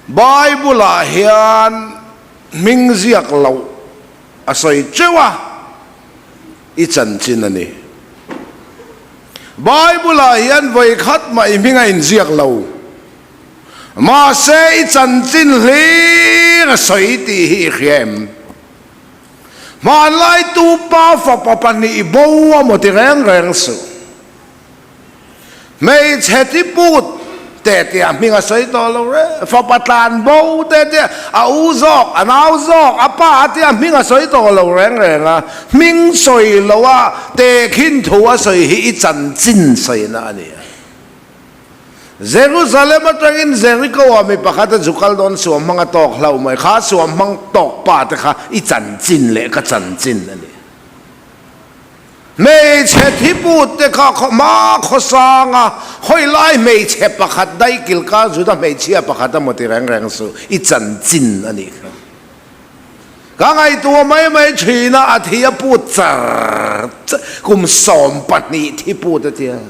Bible-ah hian hming ziak loh a sawi teuh a, i chanchin a ni. Bible-ah hian vawi khat mah i hming a inziak lo. Mahse, i chanchin hlir a sawi tih hi i hria em? Hmanlai tupa fapa pahnih bo a maw ti reng reng suh. Hmeichhe tiput te tia hming a sawi tawh lo reng, fapa tlan bo te tia a u zawk, a nau zawk, a pa tia hming a sawi tawh lo reng reng a, hming sawi lo a tehkhin thu a sawi hi i chanchin sawina a ni a. Jerusalem atangin Jericho ah mi pakhat a zu kal dawn suam hmang a tawk hlauh mai, kha suam hmang tawk pa te kha i chanchin leh ka chanchin a ni. Hmeichhe thiput te kha hma khawsang a, hawi lai hmeichhe pakhat daih kilkar Juda hmeichhia pakhat a maw ti reng reng suh, i chanchin a nih kha. Ka ngaihtuah mai mai thin a, a thi a put char char, kum 12 thiput a tia.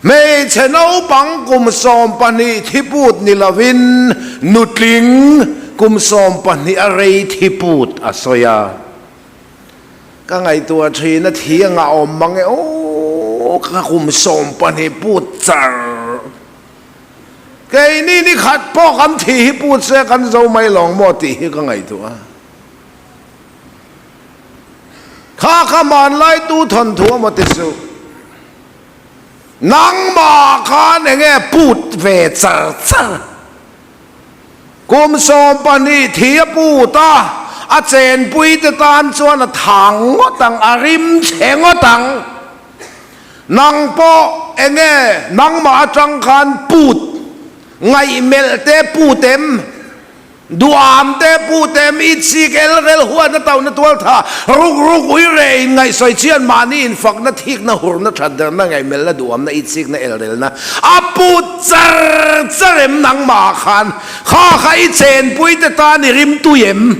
Hmeichhe naupang kum 12 thiput ni lovin nutling kum 12 a rei thiput a sawi a. Ka ngaihtuah thin a thi anga awm mang e aw, ka kum 12 put char. Keini ni khat pawh kan thi hi put se kan zo mai lawng maw tih hi ka ngaihtuah a. Kha kha hmanlaitu thawnthu a maw ti suh. Nangmah khan eng nge put ve char char? Kum 12 thi a put a, a chenpui te tan chuan a thang ngawt ang, a rim chhe ngawt ang. Nang pawh eng nge nangmah atang khan put ngaihmelh te put em? Duam te pu te mi chik el rel huat na tau na tual tha ruk ruk ui re in ngaih sawi chian mahni in fak na thik na hur na that der na ngaih mel na duam na i chik na el rel na a pu char char em nangmah khan kha kha i chen pui te tan i rim tui em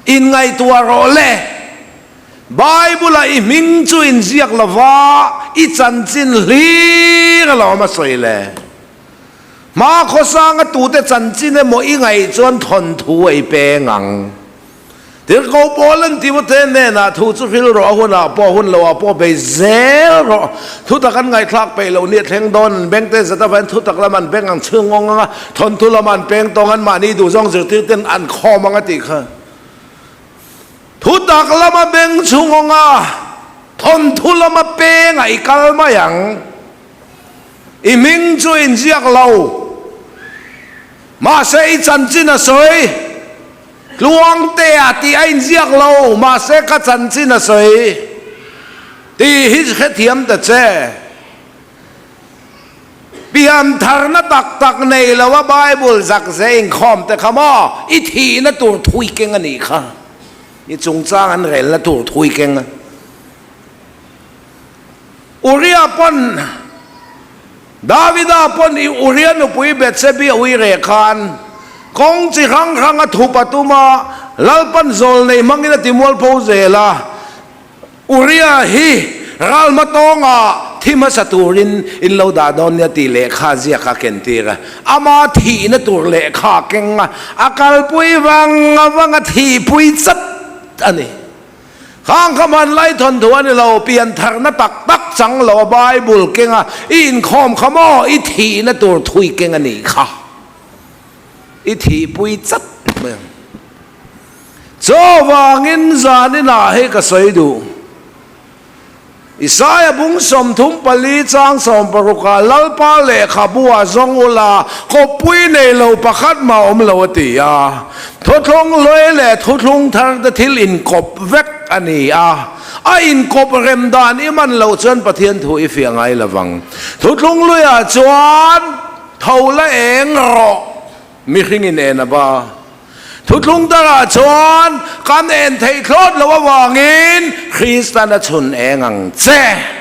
in ngaihtuah rawh le Bible ah i hming chu in ziak lova i chanchin hlir alawm a sawi le. Hma khawsanga tute chanchin emaw i ngaih chuan thawnthu a i peng ang. Tirhkoh pawl an Timothea hnenah thu chu hril rawh, a hunah pawh, a hun loah pawh bei zel rawh. Thutak an ngaihthlak peih loh ni a thleng dawn, an beng te zat avangin thutak lam an beng ang chhung ngawng ang a, thawnthu lamah an peng tawng an mahni duhzawng zirtir ten an khawm ang a tih kha. Thutak lama beng chhung ngawng a, thawnthu lama peng a i kal mai ang. I hming chu inziak lo, mahse i chanchin a sawi. Tluangtea tih a inziak lo, mahse ka chanchin a sawi tih hi hrethiam ta che. Piantharna tak tak nei lo a Bible zak ze inkhawm te kha maw i thihna tur thui keng a nih kha. I chungchang an relna tur thui keng a. Uria pawn Davida pawn i Uria nupui Bethsebi a ui reh khan kawng chi hrang hrang a thup a tum a, Lalpan zawl nei hmangin a ti mualpho zel a. Uria hi ral hmatawngah thi hmasa turin in lo dah dawn nia tih lehkha ziak a kentir a. Ama thihna tur lehkha a keng a, a kalpui vang vang a thihpui chat a ni. Khang kha hman lai thawnthu a ni lo, piantharna tak tak chang lo a Bible keng a, i inkhawm kha maw i thihna tur thui keng a nih kha. I thihpui chat mai ang. Chuvangin zaninah hei ka sawi duh. Isaia bung 34 chang 60 ah Lalpa lehkhabu ah zawng ula, kawppui nei lo pakhat mah awm lo a ti a. Thuthlung hlui leh thuthlung thar te thil inkawp vek a ni a. A inkawp rem dan i man loh chuan Pathian thu i fiah ngai lovang. Thuthlung hlui ah chuan tho la eng rawh mihring in en a ba. Thuthlung darah chuan kan en theih thlawt loh avangin Kristan a chhun eng ang che.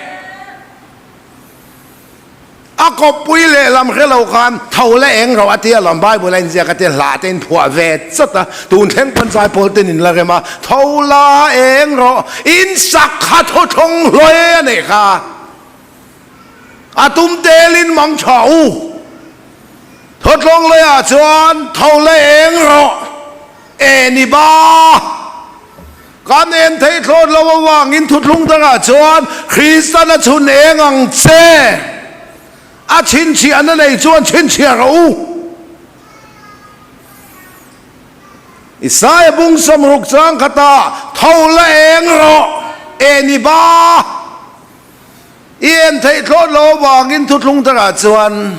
A kawppui lehlam hre lo khan tho la eng rawh a tia lawm Bible a inziak a tia hla te in phuah ve chawt a, tun thleng pawn zaipawl ten in la rem a, tho la eng rawh, in sak kha thuthlung hlawi a neih kha. A tum telin mang tha u. Thawtlawng leiah chuan tho leh eng rawh e ni ba. Kan en theih thlawt lo avangin thuthlung dangah chuan Kristan a chhun eng ang che. A chhinchhiahna nei chuan chhinchhiah rawh u. Isaia bung 60 chang khatah tho la eng rawh e ni ba. I en theih thlawt lo avangin thuthlung takah chuan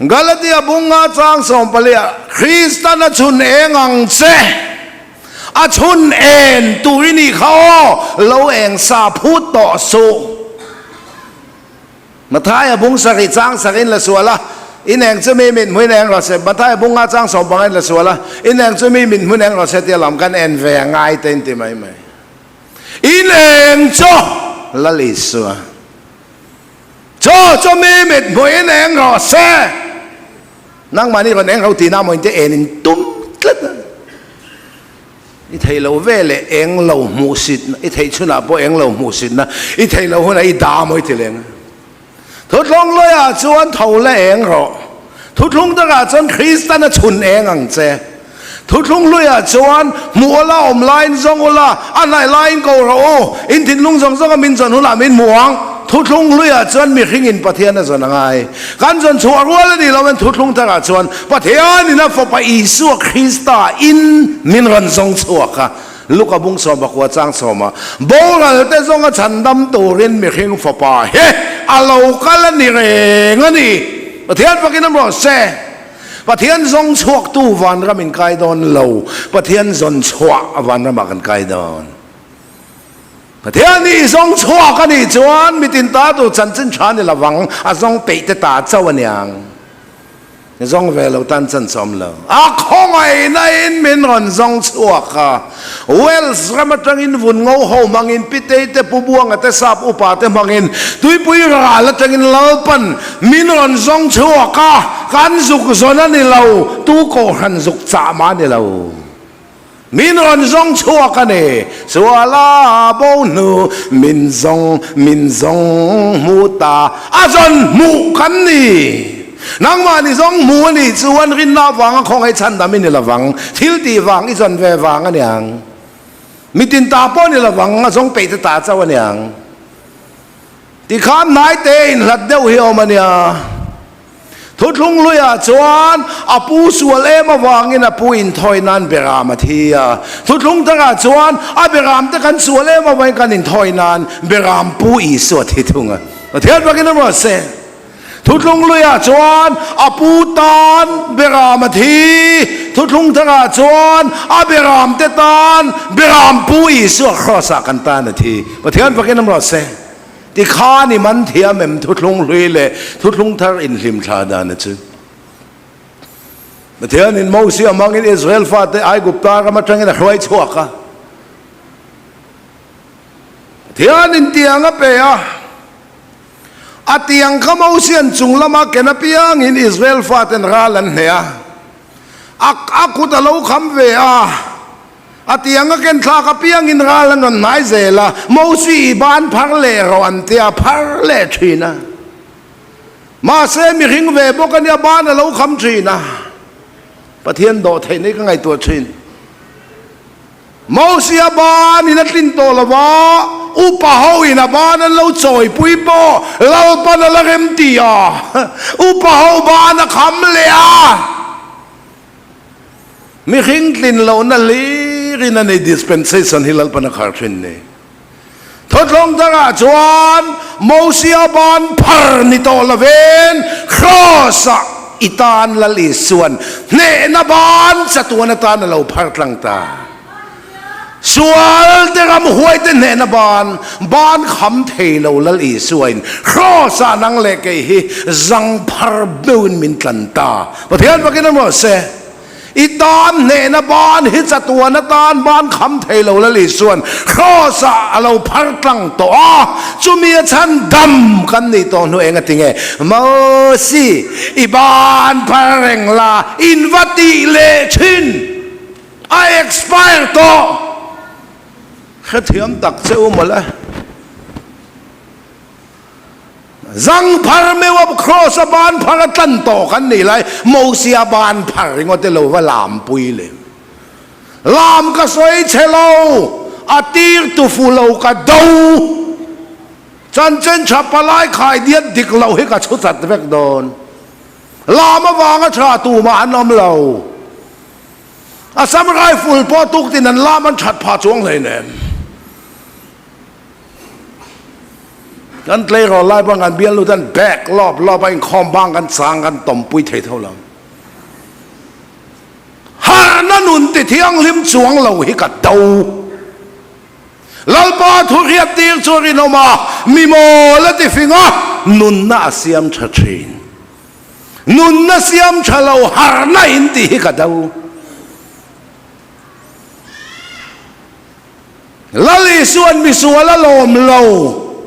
Galatia bunga chang 14ah Kristan a chhun eng ang che, a chhun en tur i nih kha aw, lo eng sa phut tawh suh. Mathaia bung 7 chang 7 in la sual a, in eng chu mi mit hmuin eng rawh se, Mathaia bunga chang 15 in la sual a, in eng chu mi mit hmuin eng rawh se tia lam kan en ve a ngai te in ti mai mai. In eng chu Lal Isua chu chu mi mit hmuin eng rawh se, nangmahni rawn eng ro tihna maw in te en in tum tlat a. I theih lo ve leh eng lo hmuhsitna, i theih chhunah pawh eng lo hmuhsitna, i theih loh hunah i dah mawi ti leng a. Thuthlung luiah chuan tho la eng rawh. Thuthlung takah chuan Kristan a chhun eng ang che. Thuthlung luiah chuan hmuh ula, awm laiin zawng ula, a hnaih laiin ko rawh u, in thinlung zawng zawnga min zawn hunah min hmu ang. Thuthlung luiah chuan mihringin Pathian a zawn a ngai. Kan zawn chhuah rual a nih loh in thuthlung takah chuan Pathianin a Fapa Isua Krista in min rawn zawng chhuak a, Luka bung 19 chang sawmah, Boral te zawnga chhandam turin mihring Fapa hi a lo kal a ni reng a ni. Pathian fakin awm rawh se. Pathian zawng chhuaktu vanram in kai dawn lo, Pathian zawn chhuah a vanramah kan kai dawn. Pathian hi i zawng chhuak a nih chuan mitin ta tur chanchin tha ni lovang, a zawng peih te ta chauh a niang. Zawng ve lo tan chan chawm lo. A khawngaihna in min rawn zawng chhuak a. Wales ram atangin vun ngo ho hmangin Pitei te Pu Buanga te Sap upa te hmangin Tuipui ral atangin Lalpan min rawn zawng chhuak a. Kan zuk zawn a ni lo, tu kohhran zuk chah mah a ni lo. Min rawn zawng chhuak a ni. Suala bo hnu min zawng, min zawng hmu ta. A zawn hmuh kan ni. Nangmahni zawng hmu a nih chuan rinna avanga khawngaih chhandam i ni lovang. Thil tih vang i zawn ve vang a niang. Mitin ta pawh ni lovang, a zawng peih te ta chauh a niang. Tikhan hnaite inhlat deuh hi a awm a nia. Thuthlung hluiah chuan a pu sual em avangin a pu inthawi nan beram a thi a. Thuthlung takah chuan a beram te kan sual em avangin kan inthawi nan beram pu Isua thi thung a. Pathian fakin a ruat se. Thuthlung hluiah chuan a pu tan beram a thi. Thuthlung takah chuan a beram te tan beram pu Isua kraws-ah kan tan a thi. Pathian fakin a ruat se. Tikhan i man thiam em thuthlung hlui leh thuthlung thar inhlim thla dan a chu. Pathianin Mosia hmangin Israel fate Aigupta ram atangin a hruai chhuak a. Pathianin tiang a pe a. A tiang kha Mosian chung lama ken apiangin Israel faten ral an hneh a. A kut a lo kham ve a. A tiang a ken thlak apiangin ral an rawn hnai zel a, Mosi i ban phar leh rawh an tia a phar leh thin a. Mahse mihring ve bawk a nia ban a lo kham thin a. Pathian dawh theih nei ka ngaihtuah thin. Mosi a ban in a tlin tawh lo va, upa ho in a ban an lo chawipui pawh Lalpan a la rem ti a, upa ho ban a kham leh a. Mihring tlin lohna hlirin a nei dispensation hi Lalpan a khar thin ni. Thawthlawng dangah chuan Mosia ban phar ni tawh lovin Kraws-ah i tan Lal Isuan hnehna ban chatuan atan a lo phar tlang ta. Sual te ram huai te hnehna ban, ban kham thei lo Lal Isuain Kraws-ah nang leh kei hi zang phar beuhin min tlan ta. Pathian fakin a rawh se. I tan hnehna ban hi chatuan atan ban kham thei lo Lal Isuan Kraws-ah a lo phar tlang tawh a, chumi a chhan dam kan nih tawh hnu eng a ti nge? Mosi, i ban phar reng la, in va tih leh thin. A expire tawh. Hrethiam tak che u mawle. Zang phar meuh a Kraws a ban phar a tlan tawh kan nih lai Mosia ban phar ringawt te lo va lam pui lem. Lam ka sawi chhe lo, a tir tu fu lo ka do. Chanchin tha palai khai diat dik loh hi ka chhu chat vek dawn. Lam avanga tha tumah an awm lo. Assam Rifle pawh tuktin an lam an that phah chuang hleinem. Kan tleirawl lai pawh kan bialnu ten bag lawp lawp a inkhawm bang kan chang kan tawmpui thei tho lo. Harhna nun ti thianghlim chuang lo hi ka do. Lalpa thu hriat tir chu a rinawm a, mi mawl a ti fing a, nunna a siam tha thin. Nunna siam tha lo harhna in tih hi ka do. Lal Isua'n misual a lawm lo,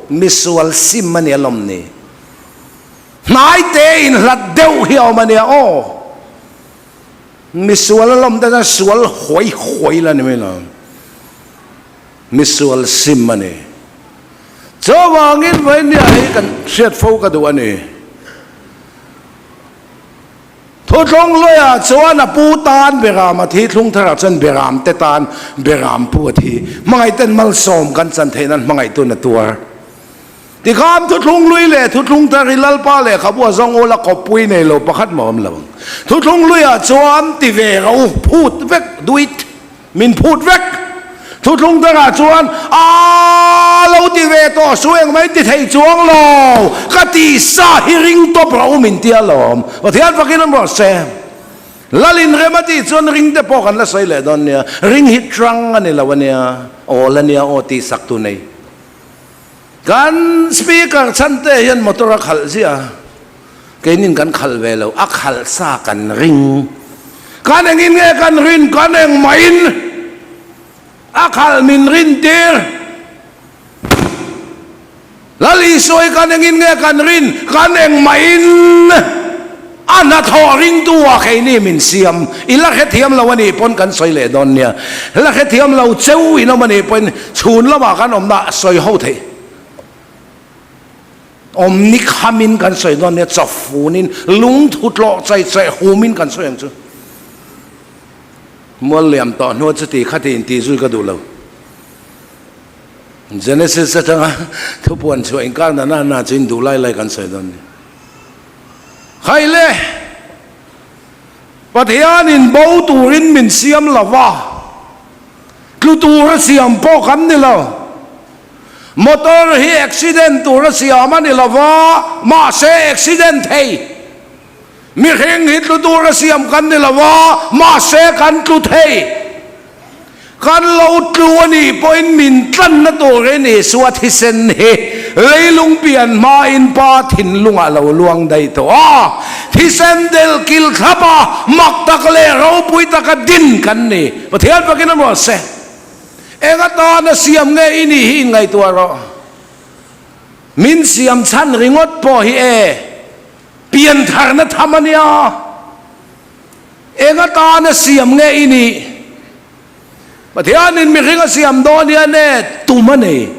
misual sim a nia lawm ni. Hnai te in hlat deuh hi a awm a nia aw. Misual a lawm te chuan sual huai huai la ni mai lo. Misual sim a ni. Chuvangin vawinia hi kan hriat fo ka duh a ni. Thuthlung luiah chuan a pu tan Beram a thi, thlung tharah chuan Beram te tan Beram pu a thi. Hmangaihten malsawm kan chan theih nan hmangaihtu na tuar. Tikhan thuthlung lui leh thuthlung thar hi Lalpa lehkhabu a zawng ula kawppui nei lo pakhat mah awm lo ang. Thuthlung luiah chuan ti ve ro phut vek, do it. Min phut vek. Thuthlung dangah chuan, Aa, lo ti ve tawh su engmah in ti thei chuang lo, ka ti sa hi ring tawp rawh u min ti alawm. Pathian fakin an rawh se. Lalin rem a tih chuan ring te pawh kan la sawi leh dawn nia. Ring hi trang a ni lo a nia, awl a nia aw tih sak tu nei. Kan speaker chhan te hian motor a khalh ziah a, keinin kan khalh ve lo, a khalh sa kan ring. Kan engin nge kan rin, kan engmahin a khalh min rin tir. Lal Isua hi kan engin nge kan rin, kan engmahin a hnathawh ringtu ah keini min siam. I la hrethiam lo a nih pawn kan sawi leh dawn nia. La hrethiam lo cheu in awm a nih pawhin Chhun lamah kan awmna sawi ho thei. Awm ni khamin kan sawi dawn nia, chawfunin, lungthu tlawh chai cheh humin kan sawi ang chu. Mual liam tawh hnuah chuti khati intih zui ka duh lo. Genesis atanga thupuan chhuah inkar na na na chu induh lai lai kan sawi dawn nia. Khai le! Pathianin bo turin min siam lo va. Tlu tura siam pawh kan ni lo. Motor hi accident tura siam a ni lo va, mahse accident thei. Mihring hi tlu tura siam kan ni lo va, mahse kan tlu thei. Kan lo tlu a nih pawhin min tlanna turin Isua thisen hi leilung pian hmain Pa thinlungah lo luang daih tawh a. Thisen del kil thlap a, mak tak leh ropui taka din kan ni. Pathian fakin a ruah se. Eng atana siam nge i nih hi inngaihtuah rawh. Min siam chhan ringawt pawh hi e, piantharna tham a nia. Eng atana siam nge i nih? Pathianin mihring a siam dawn hian e tum a nei.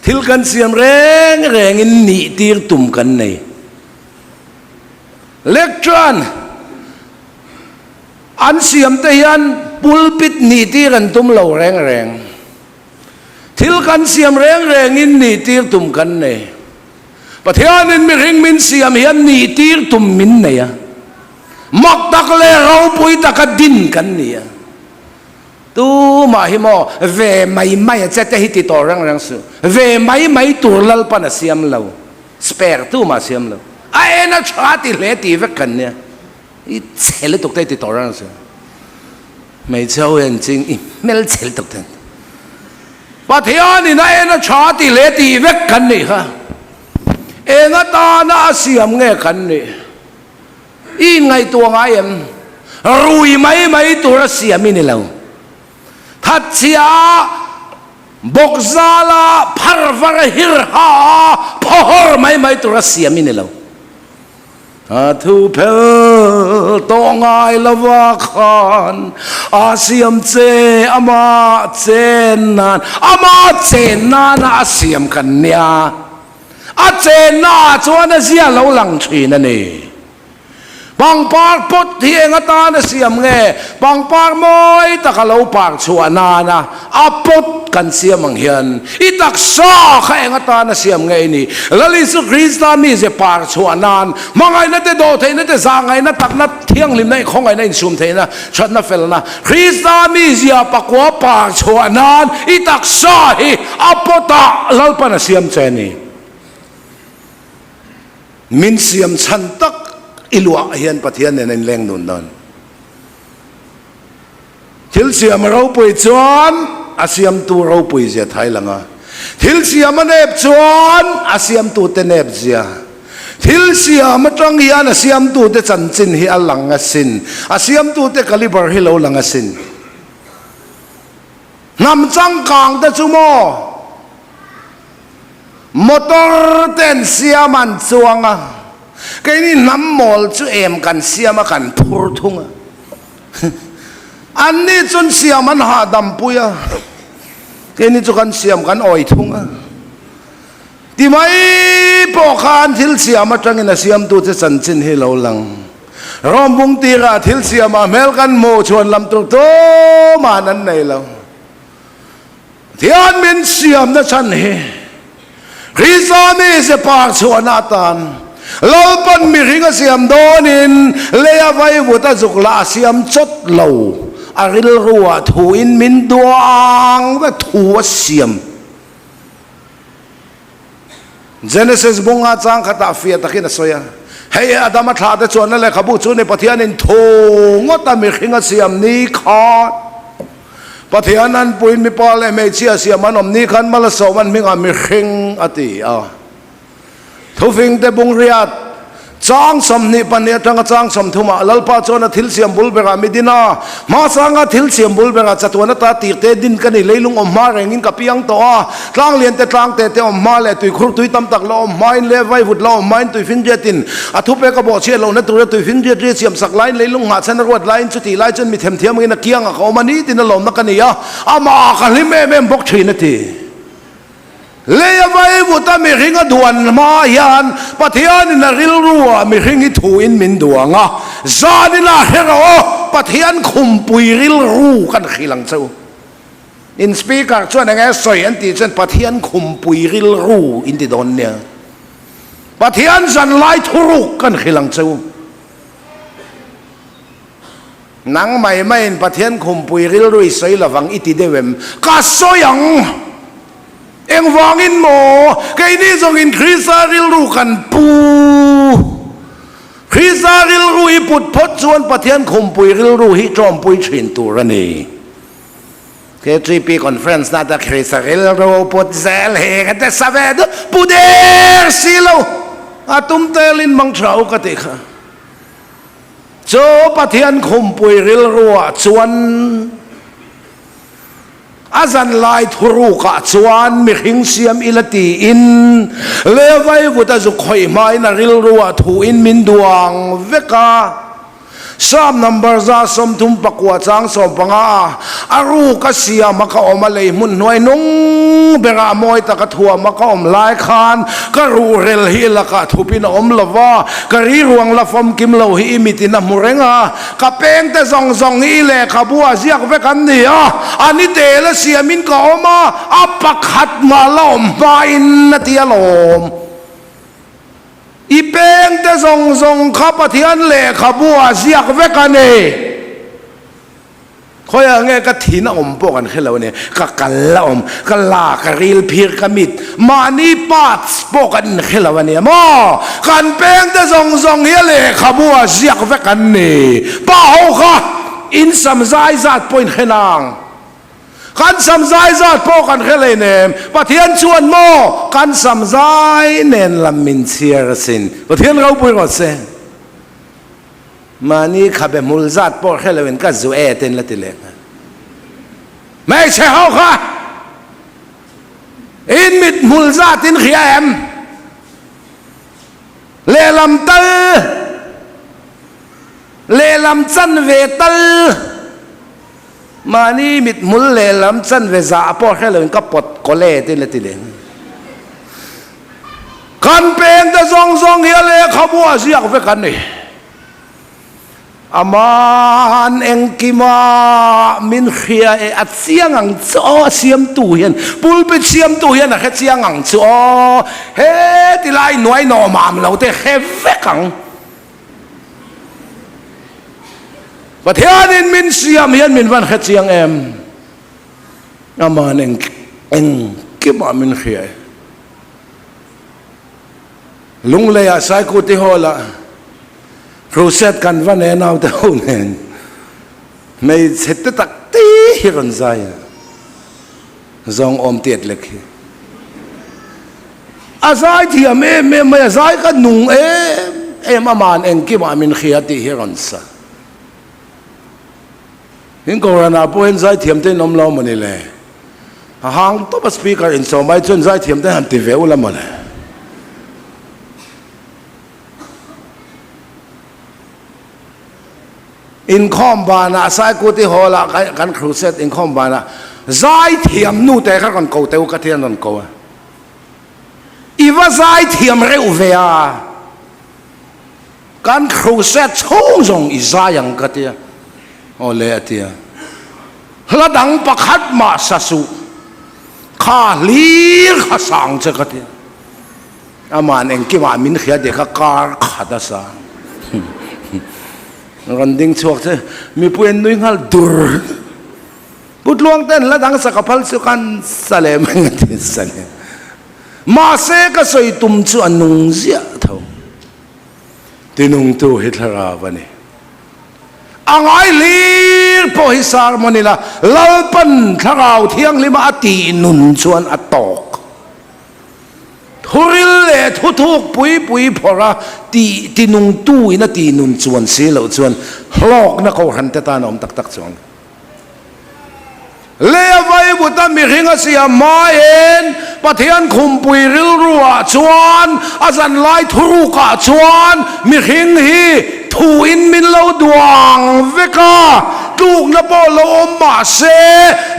Thil kan siam reng rengin nih tir tum kan nei. Lectuan an siam te hian pulpit nih tir an tum lo reng reng. Thil kan siam reng rengin nih tir tum kan nei. Pathianin mihring min siam hian nih tir tum min nei a. Mak tak leh ropui taka din kan ni a. Tumah hi maw ve mai mai a che te hi ti tawh reng reng suh. Ve mai mai tur Lalpan a siam lo. Spare tumah a siam lo. A en a tha ti hle ti vek kan nia. I chhe lutuk te hi ti tawh reng reng suh. Hmeichhe ho hian ching i hmel chhe lutuk te. Pathianin a en a tha ti hle ti vek kan nih kha. Eng atana a siam nge kan nih? I inngaihtuah ngai em? Rui mai mai tur a siam i ni lo. Thatchhia a, bawk zal a, phar var a, hir ha a, phawhawr mai mai tur a siam i ni lo. A thu phel tawh ngai lova khan a siam che ama chen nan, ama chen nana a siam kan nia. A chenna ah chuan a zia lo lang thin a ni. Pangpar pot hi eng atan a siam nge? Pangpar mawi tak a lo par chhuah nana a pot kan siam ang hian i taksa kha eng atan a siam nge i nih? Lal Isu Krista mize par chhuah nan hmangaihna te, dawhtheihna te, zahngaihna, takna, thianghlimna, khawngaihna, insum theihna, thatna, felna, Krista mizia pakua par chhuah nan i taksa hi a potah Lalpan a siam che a ni. Min siam chhan tak i luah hian Pathian nen a inleng nun dawn. Thil siam a ropui chuan a siamtu ropui zia thai lang a, thil siam a nep chuan a siamtute nep zia. Thil siam atang hian a siamtute chanchin hi a lang asin, a siamtute caliber hi lo lang asin. Hnam changkang te chu maw? Motor te an siam a, an chuang a, keini hnam mawl chu em kan siam a, kan phur thung a. Anni chuan siam an hahdam pui a, keini chu kan siam kan awi thung a. Ti mai pawh khan thil siam atangin a siamtu che chanchin hi lo lang. Rawm bung tirah thil siamah hmel kan hmuh chhuan lam tur tumahan an nei lo. Thian min siamna chhan hi Krista mi ze par chhuahna atan Lalpan mihring a siam dawnin leia vaivut a zuk lah a siam chawt lo, a rilruah thuin min duang vek thu a siam. Genesis bunga chang khatah fiah takin a sawi a, Hei Adama thlahte chuanna lehkhabu chu ni Pathianin thu ngawta mihring a siam ni khan Pathian an puiin mipa leh hmeichhia siam an awm ni khan Malasawm an hmingah mihring a ti a. Thufingte bungriat Chang 22 atanga chang 30 ah Lalpa chuan a thil siam bul berah mi din a, hmasanga thil siam bul berah chatuan ata tirte din ka ni leilung awm hma rengin ka piang tawh a, tlang lian te tlang te te awm hma leh tuikhur tui tam tak la awm hmain leh vaivut la awm hmain tuifinriatin a thupek a bawhchhiat lohna tura tuifinriat ri siam sak laiin leilung nghahchhan a ruat laiin chutih lai chuan mi themthiam angin a kiangah ka awm a, nitin a lawmna ka ni a, amah ah ka hlim em em bawk thin a ti. Lei a vaivut a mihring a duan hma hian Pathianin a rilruah mihring hi thuin min duang a, zanin ah hre rawh aw, Pathian khumpui rilru kan hrilh ang che u. In speaker chuan eng nge sawi an tih chuan Pathian khumpui rilru in ti dawn nia. Pathian zanlai thuruk kan hrilh ang che u. Nang mai maiin Pathian khumpui rilru i sawi lovang i ti deuh em? Ka sawi ang! Engvangin maw? Keini zawngin Krista rilru kan pu. Krista rilru i put phawt chuan Pathian khumpui rilru hi tawmpui thin tur a ni. KTP conference na ta Krista rilru put zel hi ka ti sa ve duh. Pu der si lo! A tum telin mang tha u ka tih kha. Chu Pathian khumpui rilruah chuan a zanlai thurukah chuan mihring siam ila tiin Levi vut a zuk khawih hmain a rilruah thuin min duang vek a. Psalm number 39 chang 15 a a ruk a siam a ka awm a lei hmun hnuai nung berah mawi taka thuam a ka awm lai khan ka ruhrel hi lakah thupin a awm lo va, Ka riruang la famkim lo hi i mitin a hmu reng a, ka pengte zawng zawng hi i lehkhabu a ziak vek an ni a, a ni tel a siamin ka awm a, a pakhat mah la awm hmain a ti alawm. I pengte zawng zawng kha Pathian lehkhabu a ziak vek a ni. Khawiah nge ka thin a awm pawh kan hre lo a ni, ka kal a awm, ka la, ka ril phir, ka mit, mahni parts pawh kan inhre lo a nia maw? Kan pengte zawng zawng hi a lehkhabu ah ziak vek an ni. Pa ho kha in sam zai zat pawh inhre nang. Kan sam zai zat pawh kan hre hleinem. Pathian chuan maw kan sam zai nen lam min chhiar asin. Pathian ropui rawh se. Mahni khabe hmul zat pawh hre loin ka zu e ten la ti leh nghal. Hmeichhe ho kha in mit hmul zat in hria em? Lehlam tal, lehlam chanve tal, mahni mit hmul lehlam chanve zah pawh hre loin ka pawt kawle ten la ti leh nghal. Kan pengte zawng zawng hi a lehkhabu a ziak vek a ni. Aman engkima min hria e, a chiang ang chu aw, a siamtu hian, pulpit siamtu hian a hre chiang ang chu aw, he tilai nuai nawmam lo te hre vek ang. Pathianin min siam hian min van hre chiang em? Aman engkima min hria e. Lungleiah Saikuti Hall-ah Crusade kan va nen naute ho nen hmeichhe te tak te hi rawn zai a, zawng awm tiat lek hi. A zai thiam em em mai, a zai ka nung em em aman engkimah min hria tih hi rawn sa. In Kohhranah pawh hian zaithiam te in awm lo mawni le? A hang tawp a speaker insawm ai chuan zaithiam te han ti ve ula mawle. Inkhawm banah Saikuti Hall ah kan crusade inkhawm banah zaithiam nu te kha rawn ko teu ka ti an rawn ko a. I va zaithiam reuh ve a. Kan crusade chhung zawng i zai ang ka tia. Aw le a tia. Hla dang pakhat mah sa suh. Kha hlir kha sang che ka tia. Aman engkimah min hria tih kha kar khat a sang. Rawn ding chhuak che mipui an nui nghal dur. Pu Tluang ten hla dang sak a phal chu kan sa leh mai a ti sa leh. Mahse ka sawi tum chu a nung ziah tho. Tinungtu hi thlarau a ni. A ngai hlir pawh hi sermon ila Lalpan thlarau thianghlima a tih nun chuan a tawk. Thuril leh thuthuk pui pui phawrh a tih tinungtu in a tih nun chuan si loh chuan hlawkna kohhran te tan a awm tak tak chuang lo. Lei a vaivut a mihring a siam hmain Pathian khumpui rilruah chuan a zanlai thurukah chuan mihring hi thuin min lo duang vek a, tlukna pawh lo awm mah se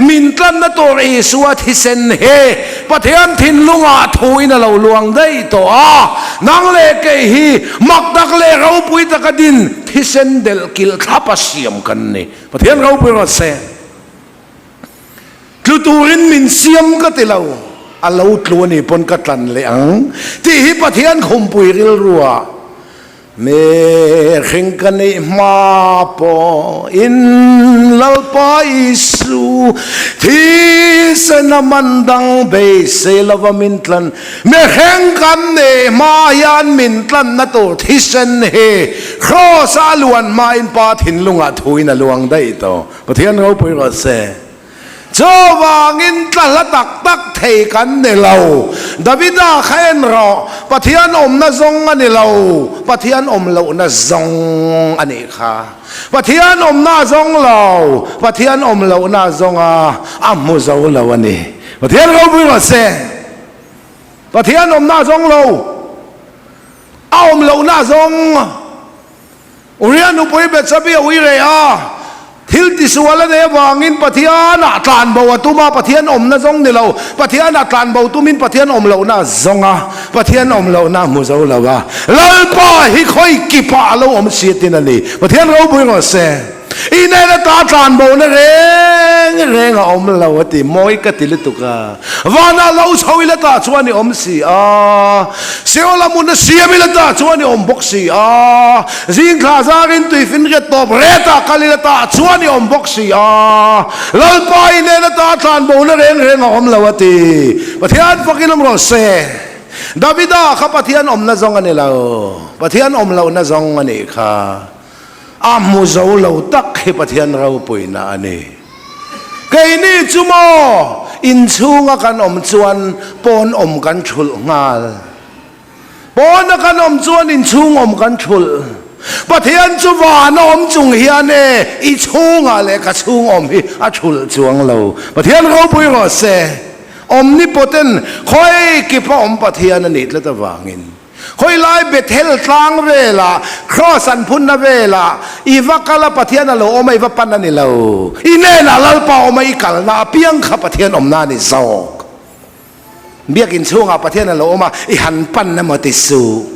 min tlanna tur Isua thisen hi Pathian thinlungah thuin a lo luang daih tawh a, nang leh kei hi mak tak leh ropui taka din thisen delh kilh thlap a siam kan ni. Pathian ropui rawh se. Tlu turin min siam ka ti lo, a lo tlu a nih pawn ka tlan leh ang tih hi Pathian khumpui rilruah mihring ka neih hma pawhin Lalpa Isu thisen a man dang beisei lova min tlan. Mihring kan neih hma hian min tlanna tur thisen hi Kraws a luan hmain Pa thinlungah thuin a luang daih tawh. Pathian ropui rawh se. Chuvangin tla hla tak tak thei kan ni lo. Davida kha en rawh, Pathian awmna zawng a ni lo, Pathian awm lohna zawng a nih kha. Pathian awmna a zawng lo, Pathian awm lohna a zawng a, a hmu zo lo a ni. Pathian ropui rawh se. Pathian awmna a zawng lo. A awm lohna zawng Uria nupui Betsabi a ui reh a, thil tisual a nei avangin Pathianah tlan bo a tum a, Pathian awmna zawng ni lo, Pathianah tlan bo tumin Pathian awm lohna a zawng a, Pathian awm lohna a hmu zo lo a, Lalpa hi khawi kipah a lo awm si tin a ni. Pathian ropui rawh se. I nen ata tlan bo na reng reng a awm lo a ti, mawi ka ti lutuk a. Vanah lo chho ila tah chuan i awm si a, Seola hmun a siam ila tah chuan i awm bawk si a, zing thla zarin tuifinriat tawp retah kal ila tah chuan i awm bawk si a, Lalpa i nen ata tlan bo na reng reng a awm lo a ti. Pathian fakin awm rawh se. Davida kha Pathian awmna zawng a ni lo, Pathian awm lohna zawng a nih kha. A hmu zo lo tak hi Pathian ropuina a ni. Keini chu maw inchhunga kan awm chuan pawn awm kan thulh nghal. Pawna kan awm chuan inchhung awm kan thulh. Pathian chu vana awm chung hian e i chhungah leh ka chhung awm hi a thulh chuang lo. Pathian ropui rawh se. Omnipotent, khawi kipa awm Pathian a nih tlat avangin. Khawilai Bethel tlang velah, Kraws an phunna velah, i va kal a Pathian a lo awm a i va pan a ni lo. I hnenah Lalpa awm a i kalna apiang kha Pathian awmna a ni zawk. Biakin chhungah Pathian a lo awm a, i han pan emaw ti suh.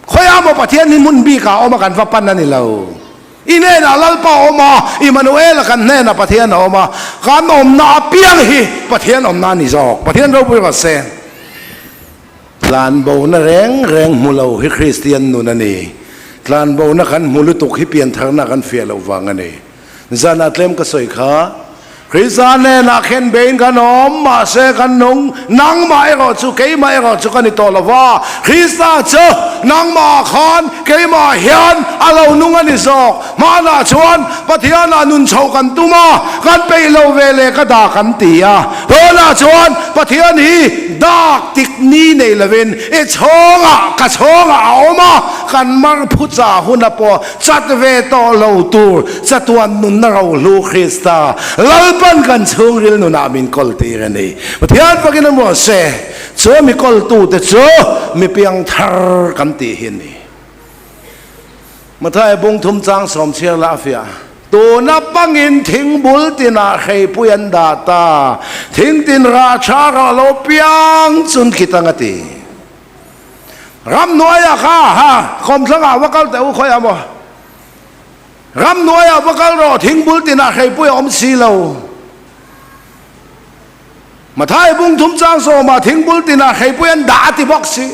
Khawiah maw Pathian hi hmun bikah a awm a kan va pan a ni lo. I hnenah Lalpa a awm a, Immanuela kan hnenah Pathian a awm a, kan awmna apiang hi Pathian awmna a ni zawk. Pathian ropui rawh se. Tlanbona reng reng hmu lo hi Kristian nun a ni. Tlanbona kan hmu lutuk hi piantharna kan fiah loh vang a ni. Zanah tlem ka sawi kha, Krista hnenah khen bein kan awm, mahse kan nung, nangmah erawh chu keimah erawh chu ka ni tawh lo va, Krista chu nangmahah khan keimahah hian a lo nung a ni zawk. Hmanah chuan Pathianah nun chhoh kan tum a, kan peih lo ve leh ka dak an ti a. Tunah chuan Pathian hi dak tik ni nei lovin i chhawngah ka chhawngah a awm a, kan mar phucha huna pawh Chat ve tawh lo tur chatuan nunna rohlu Krista Lalpan kan chhungril nunah min kawl tir a ni. Pathian fakin a muah se, chu mi kawltute chu mi piangthar kan tih hi a ni. Mathaia bung thum chang sawm chhiar lah a fiah. Tuna pangin thing bul tinah hreipui an dah ta, thing tin rah tha rawh lo piang chun khitang a ti. Ramhnuaiah kha ha kawmthlangah va kal teh u khawiah maw? Ramhnuaiah va kal rawh thingbul tinah hreipui a awm si lo. Mathai bung thum chang sawmah thingbul tinah hreipui an dah a ti bawk si.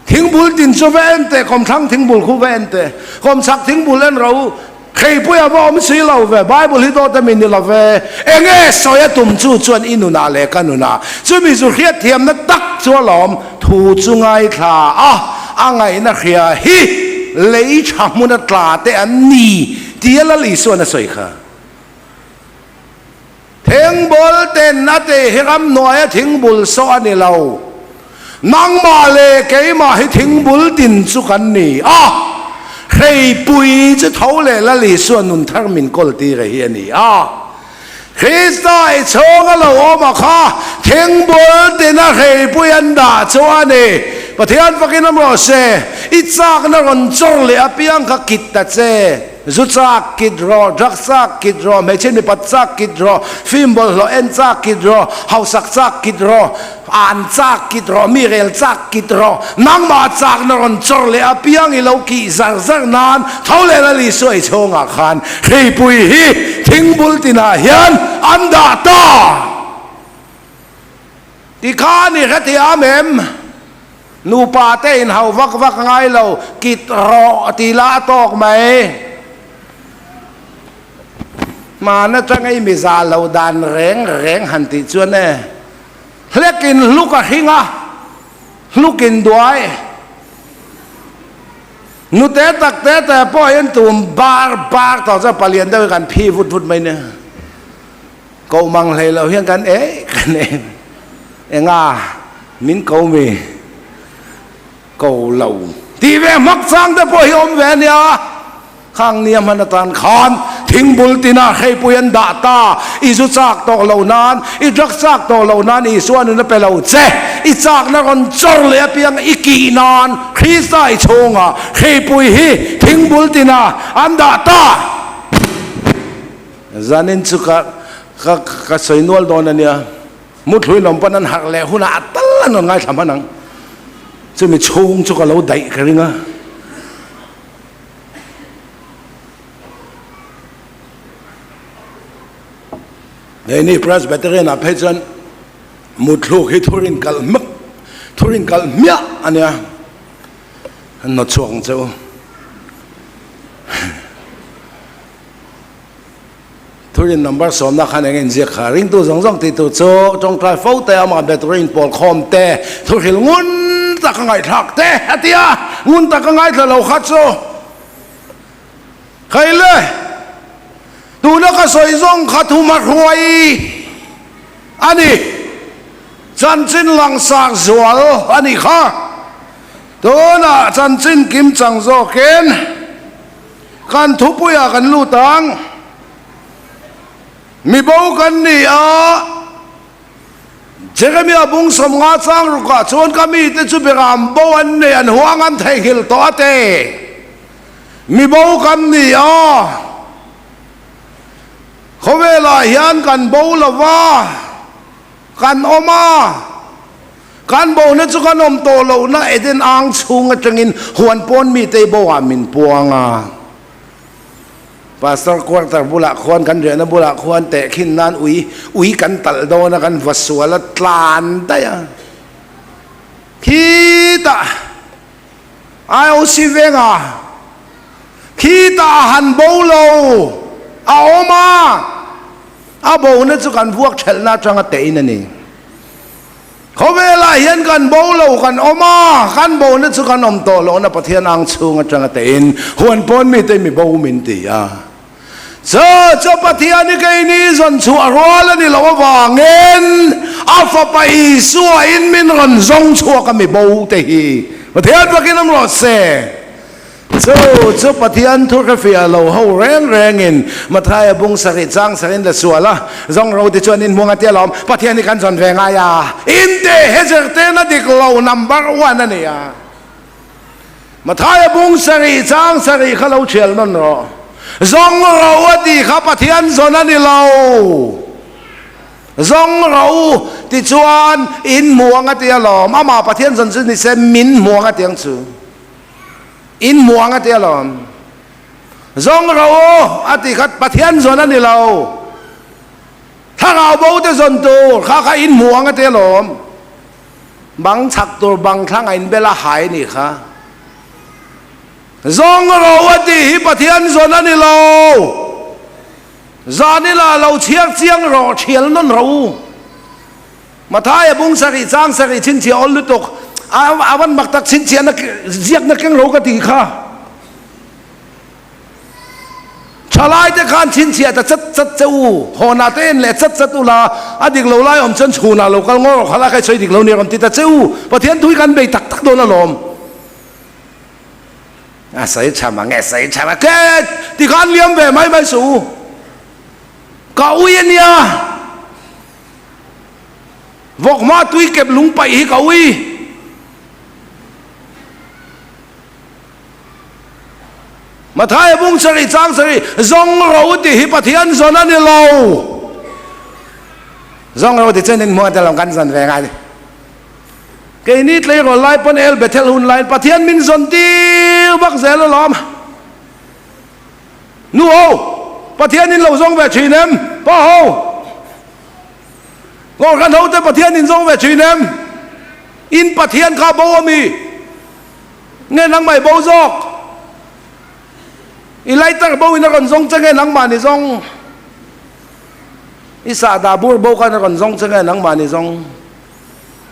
Thingbul tin chu va en teh, kawmthlang thingbul khu va en teh, kawmchhak thingbul en rawh u. Hreipui a va awm si lo ve, Bible hi dawt a mi ni lo ve. Enge sawi a tum chu chuan i nunah leh ka nunah chumi chu hriatthiamna tak chu a lawm thu chu ngaithla a, a ngaihna hria hi lei tha hmuna tla te an ni tia Lal Isuan a sawi kha. Thingbul ten a tih hi ramhnuaia thingbul sawh a ni lo. Nangmah leh keimah hi thingbul tin chu kan ni a, hreipui chu tho leh Lal Isua nun thar min kawl tir a hi a ni a. Krista i chhung a lo awm a kha thingbul tina hreipui an dah chu a ni. Pathian fakin awm rawh se, i chakna rawn chawr leh apiang kha kit ta che. Zu chak kit rawh, drug chak kit rawh, hmeichhe mipat chak kit rawh, film bawlhhlawh en chak kit rawh, hausak chak kit rawh, an chak kit rawh, mi rel chak kit rawh, nangmah chakna rawn chawr leh apiang i lo kih zar zar nan tho leh Lal Isua i chhungah khan hreipui hi thingbul tinah hian an dah ta. Tikhan i hrethiam em? Nupa te in hau vak vak ngai lo, kit rawh ti la a tawk mai. Hman atanga i mi zah lo dan reng reng han tih chuan e, hlek in hluk a hring a, hluk in duai. Nute tak te te pawh hian tum bar bar tawh chuan palian deuh hi kan phi vut vut mai nia. Ko mang hlei lo hian kan e kan e enga min ko mi ko lo tih ve hmak chang te pawh hi awm ve ania khang nia hman atan khan thingbul tina hreipui an dah ta i zu chak tawh lo nan i drug chak tawh lo nan Isua nun a pe lo che i chakna rawn chawr leh apiang i kih nan Krista i chhungah hreipui hi thingbul tina an dah ta. Zanin chu ka ka ka sawi nual dawn a nia, muthlui lawm pawn an harh leh hunah a tal an rawn ngaithla hman ang. Chumi chhung chu ka lo daih ka ring a. Keini Presbyterian ah phei chuan muthluk hi thurin kalh hmak thurin kalh hmiah a nia. An nawt chhuak ang che u. Thurin number sawmna khan eng inziak kha ringtu zawng zawng tih tur chu tawngtai fo te amah bet rin pawl khawm te thuhril ngun tak a ngaihthlak te a ti a, ngun tak a ngaithla lo kha chu Khaile tuna ka sawi zawng kha thuma hruai a ni, chanchin langsar zual a nih kha, tunah chanchin kimchang zawkin. Kan thupuiah kan lut ang. Mibo kan ni a, Jeremia bung 50 chang rukah chuan ka mite chu beram bo an nei, an huang an theihnghilh tawh a te. Mibo kan ni a, khawvelah hian kan bo lo va. Kan awm a, kan bona chu kan awm tawh lohna Eden ang chhung atangin huan pawn mite bo ah min puang a. Pastor quarter bulah khuan kan riahna bulah khuan tehkhin nan ui ui kan talh dawn a kan va sual a tlan daih a. Khitah IOC vengah khitah a han bo lo a awm a, a bona chu kan vuak thelhna atanga tehin a ni. Khawvelah hian kan bo lo kan awm a, kan bona chu kan awm tawh lohna Pathian ang chhung atanga tehin huan pawn mite mi bo min ti a. Chu chu Pathian hi keini zawn chhuah rual a ni loh avangin a Fapa Isua in min rawn zawng chhuak a mi bo te hi Pathian fakin awm rawh se. Chu chu Pathian thu hrefiah lo ho reng rengin Mathaia bung sarih chang sarin la sual a, zawng ro ti chuan in hmuang a tia lawm, Pathian hi kan zawn ve ngai a, in te he zirtirna dik lo number one a ni a. Mathaia bung sarih chang sarih kha lo thial nawn rawh. Zawng ro a tih kha Pathian zawn a ni lo. Zawng ro tichuan in hmuang a ti alawm. Amah Pathian zawn chu ni se min hmuang a ti ang chu. In hmuang a ti alawm. Zawng ro a tih kha Pathian zawn a ni lo. Thlarau bo te zawn tur kha kha in hmuang a ti alawm. Bang chhak tur bang thlang a inbel a hai nih kha. Zawng ro a tih hi Pathian zawn a ni lo. Zan ila lo chhiar chiang rawh thial nawn rawh u. Mathaia bung sarih chang sarih chhinchhiah awl lutuk a van mak tak chhinchhiahna ziakna keng ro ka tih kha. Thalaite khan chhinchhiah ta chat chat che u, hawnah te en leh chat chat u la, a dik lo lai awm chuan chhunah lo kal ngaw rawh kha la kai sawi dik lo nia rawn ti ta che u, Pathian tui kan bei tak tak dawn alawm. A sawi tha mang e, sawi tha mang e, ti khan liam ve mai mai suh u, ka ui a nia, vawkhma tui kep lung paih hi ka ui. Mathaia bung sarih chang sarih, Zawng ro tih hi Pathian zawn a ni lo. Zawng ro ti chuan in hmuh tel lo kan zawn ve ngai. Keini tleirawl lai pawn El Bethel hun laiin Pathian min zawn tir vak zel alawm. Nu ho, Pathian in lo zawng ve thin em? Pa ho, Ngawrkan ho te Pathian in zawng ve thin em? In Pathian kha bo a mi? Nge nangmah i bo zawk? I lighter bo in a rawn zawng che nge nangmah ni zawng? I sahdah bur bo khan a rawn zawng che nge nangmah ni zawng?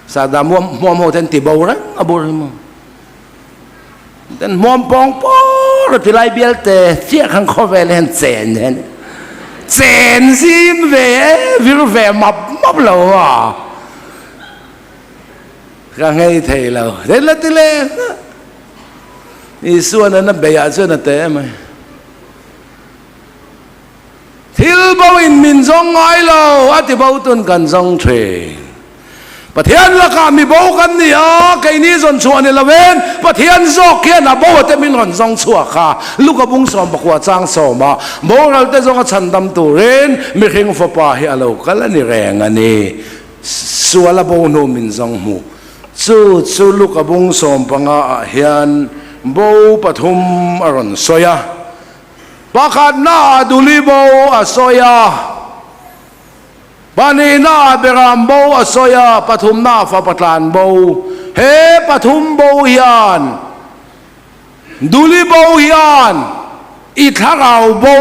Sahdah muam hmuam ho ten ti bo reng a bur hi maw? Ten hmuam pawng pawr a ti lai bial te chiah khan khawvel hian chen hian chen zim ve e vir ve map map lo a. Ka ngei thei lo. Then la ti le. Isuan an a beiah chuan a te mai. Thil bo in min zawng ngai lo a ti bo tun kan zawng thin. Pathian lakah mi bo kan ni a, keini zawn chhuah ni lovin Pathian zawk hian a bo a te min rawn zawng chhuak a. Luka bung 19 chang sawm a, boral te zawnga chhandam turin mihring fapa hi a lo kal a ni reng a ni. Sual a bo hnu min zawng hmu. Chu chu Luka bung 15 ah hian bo pathum a rawn sawi a. Pakhatna ah Duli bo a sawi a, pahnihna ah Beram bo a sawi a, pathumna ah Fapa tlan bo. He pathum bo hian Duli bo hian i thlarau bo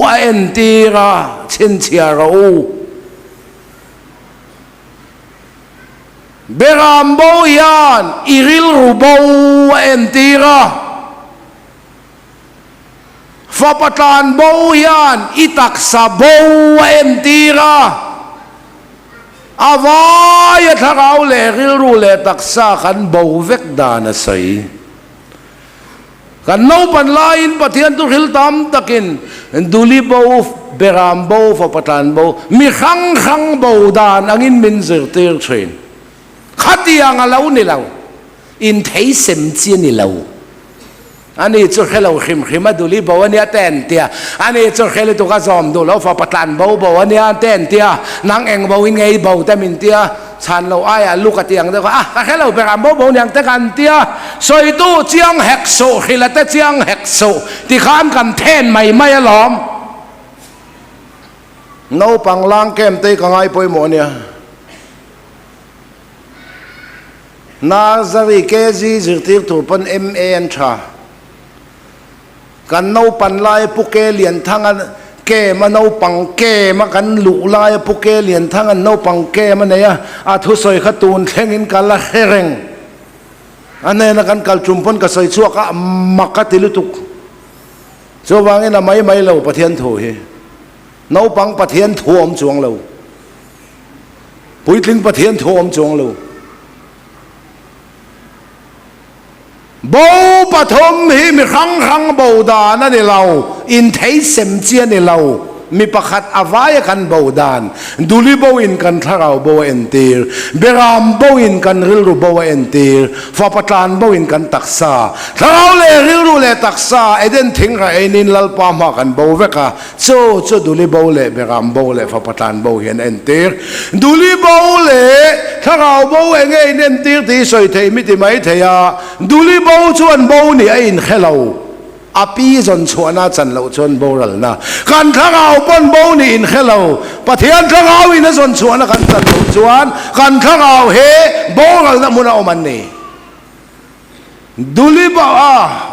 a entir a, chhinchhiah rawh u. Beram bo hian i rilru bo a entir a, fapa tlan bo hian i taksa bo a entir a, a vaia thlarau leh rilru leh taksa kan bo vek dan a sawi. Kan naupan laiin Pathian chu hril tam takin Duli bo, Beram bo, Fapa tlan bo, mi hrang hrang bo dan angin min zirtir thin. Khatiang a lo ni lo, inthei sem chi a ni lo. Ani chu hre lo hrim hrim a duli bo a nia te an tia. Ani chu hre lutuk a zawm duh lo fapa tlan bo bo a nia te an tia. Nang eng bo in nge i bo te min tia. Chhan lo aiah lu ka ti ang deuh kha a ka hre lo ber ang bo bo niang te kan tia. Sawitu chiang hek suh hrilh a te chiang hek suh tikhan kan then mai mai alawm. Naupang lang kem te hi ka ngai pawimawh a nia. Nursery KG zirtir tur pawn MA an tha. Kan naupan laia Pu Ke Lianthanga kem a naupang kem a kan luh laia Pu Ke Lianthanga naupang kem a nei a, a thusawi kha tun thlengin ka la hre reng. A hnena kan kal tum pawn ka sawi chhuak a, mak a ti lutuk. Chuvangin a mai mai lo Pathian thu hi. Naupang Pathian thu awm chuang lo. Puitling Pathian thu awm chuang lo. Bo pathum hi mi hrang hrang bo dan a ni lo, inthei sem chi a ni lo. Mi pakhat a vai a kan bo dan, duli bo in kan thlarau bo a entir, beram bo in kan rilru bo a entir, fapa tlan bo in kan taksa, thlarau leh rilru leh taksa Eden thingrah einin Lalpa hma kan bo vek a, Chu chu Duli bo leh Beram bo leh Fapa tlan bo hian entir. Duli bo leh Thlarau bo eng nge in entir tih i sawi thei mi ti mai thei a, Duli bo chuan bo nih a inhre lo. A pi zawn chhuahna chan loh chuan boralna. Kan thlarau pawn bo nih inhre lo. Pathian thlarau in a zawn chhuahna kan chan loh chuan kan thlarau he boralna hmuna awm an ni. Duli bo a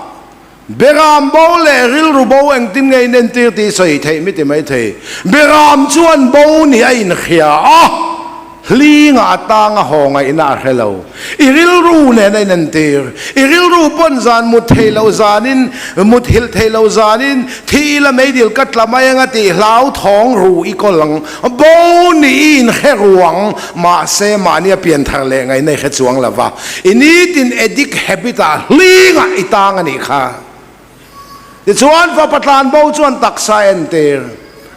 Beram bo leh rilru bo engtin nge in entir tih sawi theih mi ti mai thei. Beram chuan bo nih a inhria a, hlingah a tang a haw ngaihna a hre lo. I rilru nen a inentir. I rilru pawn zan mut thei loh zanin, mut hilh thei loh zanin, thi ila meidil ka tla mai anga tih hlau thawng ru i kawl ang. Bo nih i inhre ruang, mahse mahni a pianthar leh ngaihna i hre chuang lo va. I nitin addict habit ah hlingah i tang a nih kha. Tichuan fapa tlanbo chuan taksa entir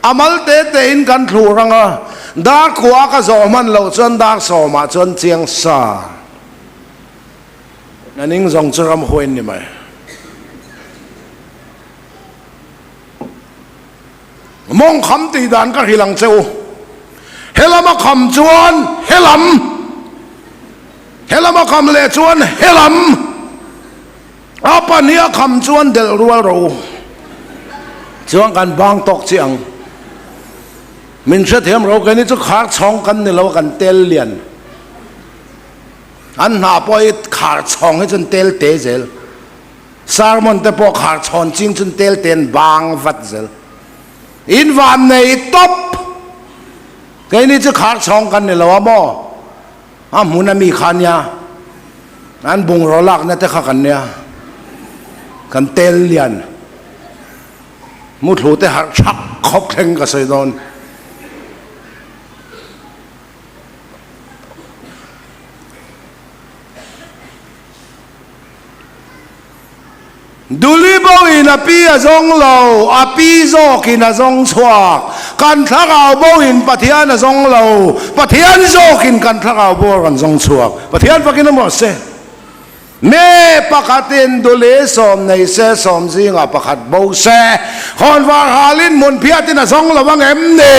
a mal te te in kan thlur ang a, dar kua ka zawh hman loh chuan dar sawmah chuan chiang sa a ning zawng chu ram huain ni mai. Mawng kham tih dan ka hrilh ang che u. Helam a kham chuan helam, helam a kham leh chuan helam, a pahnih a kham chuan delh rual ro chuan kan bang tawk chiah ang. Min hrethiam ro keini chu khar chhawng kan ni lo a kan tel lian. An hna pawh hi khar chhawng hi chuan tel te zel. Sermon te pawh khar chhawn ching chun tel ten bang vat zel. In van nei top! Keini chu khar chhawng kan ni lo a maw? A hmun a mi kha nia. An bungraw lakna te kha kan nia. Kan tel lian. Muthlu te harh thak khawp thleng ka sawi dawn. Duli bo in a pi a zawng lo, a pi zawk in a zawng chhuak. Kan thlarau bo in Pathian a zawng lo, Pathian zawk in kan thlarau bo a rawn zawng chhuak. Pathian fakin awm rawh se. Me pakhat in duli sawm nei se, sawm zingah pakhat bo se, khawnvar hal in hmun phiat in a zawng lo ang em ni?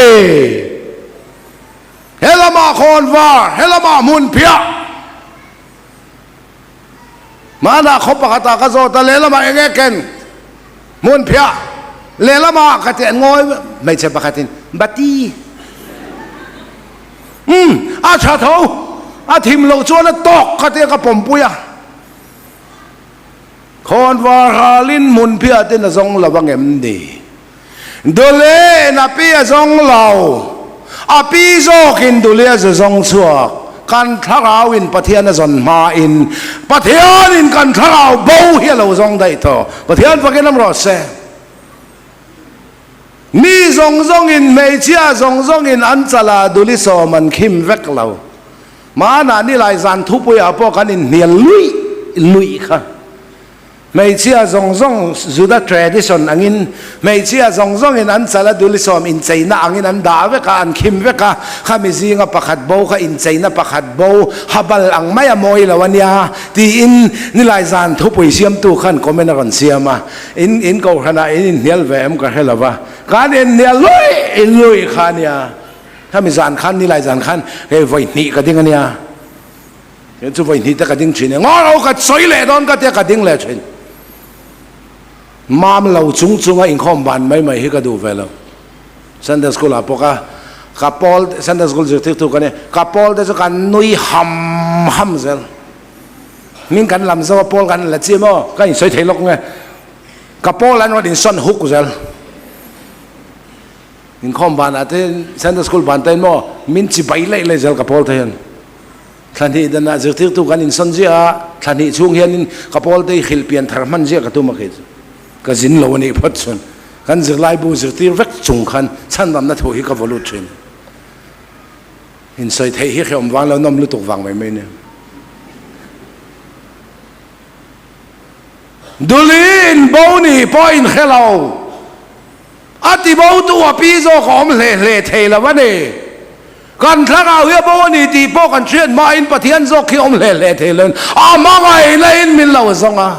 He lamah khawnvar, he lamah hmun phiah. Hmanah khaw pakhatah ka zawt a, lehlamah eng nge ken hmun phiah, lehlamah ka ti ngawi hmeichhe pakhatin bati umm a tha tho, a thim loh chuan a tawk ka tia ka pawmpui a, khawnvar halin hmun phiah ten a zawng lo ang em ni? Dulein a pi a zawng lo, a pi zawkin Dule a zu zawng chhuak. Kan thlarauin Pathian a zawn hmain Pathianin kan thlarau bo hi a lo zawng daih tawh. Pathian fakin awm rawh se. Mi zawng zawngin, hmeichhia zawng zawngin an chalah Duli sawm an khim vek lo. Hmanah nilai zan thupuiah pawh kan inhnial luih luih kha. Hmeichhia zawng zawng Juda tradition angin hmeichhia zawng zawngin an chal a dulisawm incheina angin an dah vek a, an khim vek a, khami zinga pakhat bo kha incheina pakhat bo habal ang mai a mawi lo a nia tiin nilai zan thupui siamtu khan comment a rawn siam a, in in kohhranah in inhnial ve em ka hre lo va, kan inhnial luih luih kha a nia, khami zan khan nilai zan khan hei vawi hnih ka ding a nia. Kei chu vawi hnih te ka ding thin e, ngaw lo ka sawi leh dawn ka tia ka ding leh thin. Mam lo chung chunga inkhawm ban mai mai hi ka duh ve lo. Sunday school ah pawh ka ka pawl Sunday school zirtirtu ka nia, ka pawl te chu kan nui ham ham zel. Hming kan lam zo a pawl kan la chi maw ka insawi thei lawk nge. Ka pawl an rawn insawn huk zel. Inkhawm banah te Sunday school ban te maw min chi bai laih laih zel ka pawl te hian. Thla hnih danah zirtirtu kan insawn ziah a, thla hnih chhung hianin ka pawl te hi hrilh pian thar hman ziah ka tum a kei chu. Ka zin lo a nih phawt chuan kan zirlaibu zirtir vek chung khan chhanramna thu hi ka vaw lut thin. Insawi theih hi hrehawm vang lo nawm lutuk vang mai mai nia. Duli inbo nih pawh inhre lo. A ti bo tu a pi zawk a awm hle hle thei lo a ni. Kan thlarau hi a bo a ni tih pawh kan hriat hmain Pathian zawk hi a awm hle hle thei lo in a hmangaihna in min lo zawng a.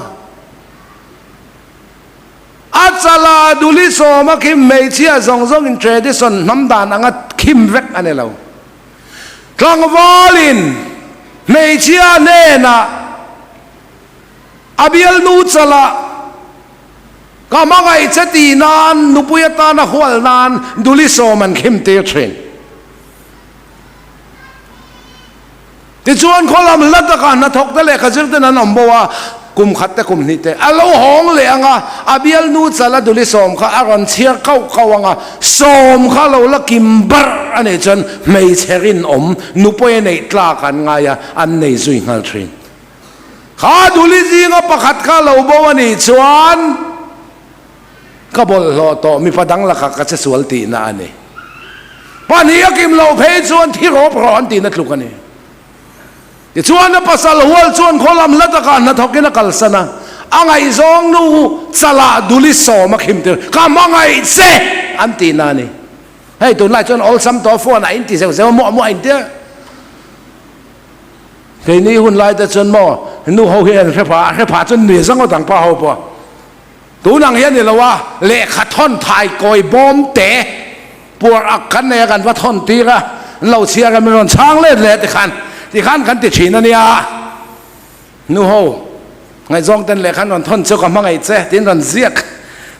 A chala duli sawma khim hmeichhia zawng zawng in tradition hnam dan anga khim vek a ni lo. Tlangvalin hmeichhia hnenah a bialnu chala Ka hmangaih che tih nan nupui atana hual nan duli sawm an khim tir thin. Tichuan khawlam hla takah hnathawk te lehkha zir ten an awm bo a, kum khat te kum hnih te a lo hawng leh ang a, a bialnu chal a duli sawm kha a rawn chhiar kauh kauh ang a, sawm kha lo la kim barh a nih chuan hmeichhe rinawm nupui a neih tlak an ngai a, an nei zui nghal thin. Kha duli zinga pakhat kha lo bo a nih chuan ka bawlhhlawh tawh mipa dang lakah ka che sual tihna a ni. Pahnih a kim loh phei chuan thi rawp rawh an tihna tluk a ni. Tichuan a pasal hual chuan khaw lam hla takah hnathawkin a kalsan a, a ngaihzawng nu chalah duli sawm a khim tir, ka hmangaih che an tihna a ni. Hei tunlai chuan awlsam tawh phone ah in ti zeuh zeuh a, muah muah in tia. Keini hun lai te chuan maw nu ho hi an hre pha, a hre pha chuan nui zang ngawt ang pa ho pawh. Tun ang hian ni lo a, lehkha thawn thai kawi bawm te puar ak kan nei a kan va thawn tir a, an lo chhiar a min rawn chhang let leh tikhan tikhan kan ti thin a nia. Nu ho ngaihzawng ten lehkha an rawn thawn chu ka hmangaih che tiin rawn ziak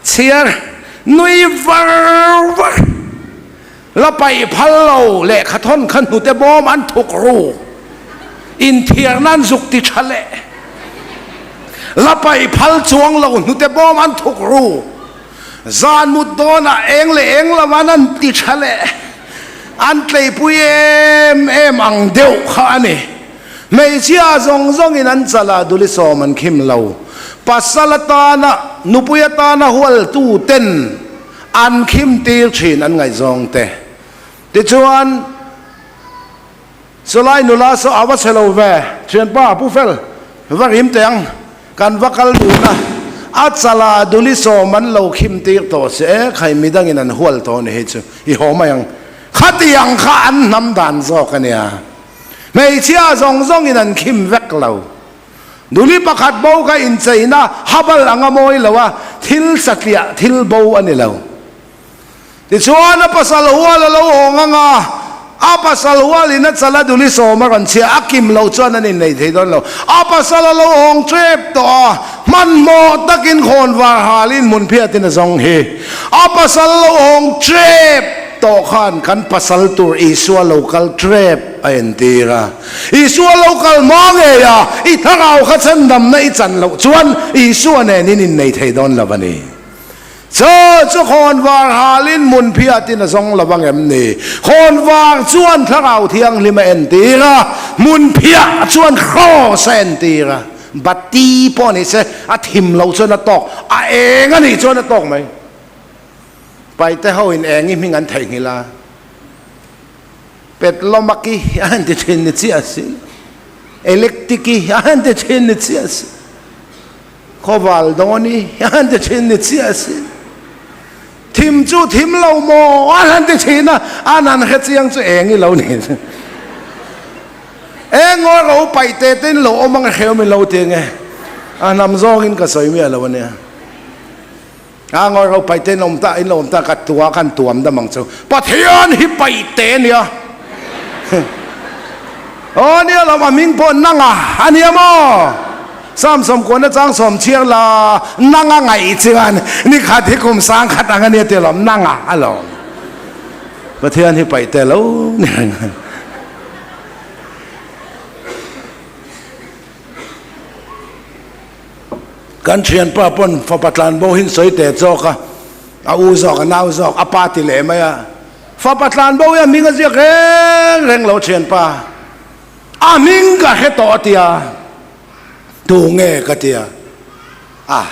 chhiar nui var var. La paih phal lo lehkha thawn kha hnute bawm an thuk ru inthiar nan zuk ti tha leh. La paih phal chuang lo hnute bawm an thuk ru zan mut dawnah eng leh eng lo an an ti tha leh. An tleipui em em ang deuh kha a ni. Hmeichhia zawng zawngin an chala duli sawm an khim lo. Pasal atana nupui atana hualtu ten An khim tir thin an ngaihzawng te. Tichuan, chulai nula saw a va chhe lo ve, thianpa Pu Fel, va rim teh ang, kan va kal dun a, a chala duli sawm an lo khim tir tawh si e, khai midangin an hual tawh ni hei chu, i haw mai ang. Khatiang kha an hnam dan zawk a nia. Hmeichhia zawng zawngin an khim vek lo. Nuli pakhat bo kha incheina habal anga mawi lo a, thil satliah thil bo a ni lo. Tichuan a pasal hual a lo hawng ang a, a pasal hualin a chala duli sawm a rawn chhia, a kim loh chuan an innei thei dawn lo. A pasal a lo hawng tep tawh a, hmanhmawh takin khawnvar halin hmunphiatin a zawng hi. A pasal lo hawng tep tawh khan kan pasal tur Isua lo kal tep a entir a. Isua lo kal hma ngei a, i thlarau kha chhandamna i chan loh chuan Isua nen in innei thei dawn lo a ni. Chu chu khawnvar halin hmun phiatin a zawng lo ang em ni? Khawnvar chuan thlarau thianghlim a entir a, hmun phiah chuan kraws a entir a. Bati pawh ni se, a thim loh chuan a tawk, a eng a nih chuan a tawk mai. Paite ho in eng i hming an theihnghilh a. Petlomaki a han ti thin ni chiah a si. Electiki a han ti thin ni chiah a si. Khawval dawn i an ti thin ni chiah asin. Thim chu thim lo maw an han ti thin a, an han hre chiang chu eng i lo ni. Eng ngaw ro paih te te in lo awm ang a hreu min lo ti nge. A hnam zawngin ka sawi miah lo ania. A ngaw ro paih te in awm ta in lo awm ta ka tua kan tuam dam ang chu. Pathian hi paih te ania. Aw nia lawm a hming pawh nanga ania maw? Sam sawmkuana chang sawm chhiar la nanga ngaih chuan ni khat hi kum sang khat ang ania ti lawm nanga a lawm. Pathian hi paih te lo ni reng. Kan thianpa pawn fapa tlanbo hin sawi teh chawk a, a u zawk a nau zawk a pa ti leh mai a. Fapa tlanbo hi a hming a ziak reng reng lo thianpa. A hming ka hre tawh a tia, tu nge ka tia? A,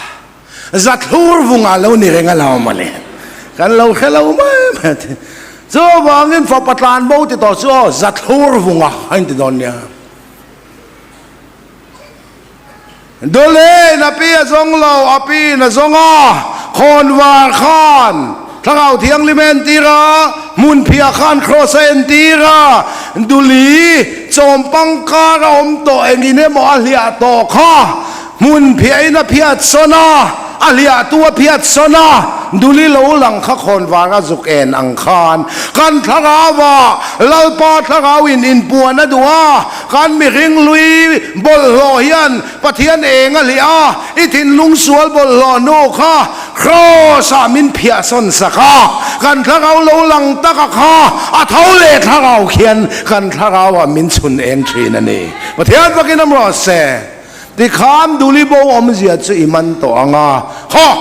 Zathlur vungah lo ni reng a lo mawle. Kan lo hre lo mai mai a ti. Chuvangin fapa tlanbo ti tawh chu aw, Zathlur vungah a inti dawn nia. Dawlin a pi a zawng lo, a piin a zawng a, khawnvar khan Thlarau Thianghlim a entir a, hmunphiah khan Kraws a entir a, Duli chawmpang kar a awm tawh engin emaw a hliah tawh kha hmunphiahin a phiat sawn a, a hliahtu a phiat sawn a, Duli lo lang kha khawnvar a zuk en ang khan kan Thlarauah Lalpa Thlarauin inpuan a duh a, Kan mihring hlui bawlhhlawh hian Pathian eng a hliah a, i thinlung sual bawlhhlawh hnu kha Kraws-ah min phiahsawn sak a, kan thlarau lo lang taka kha a tho leh thlarau khian kan thlarauah min chhun eng thin a ni. Pathian fakin awm rawh se. Tikhan Duli bo awmzia chu i man tawh ang a, Haw!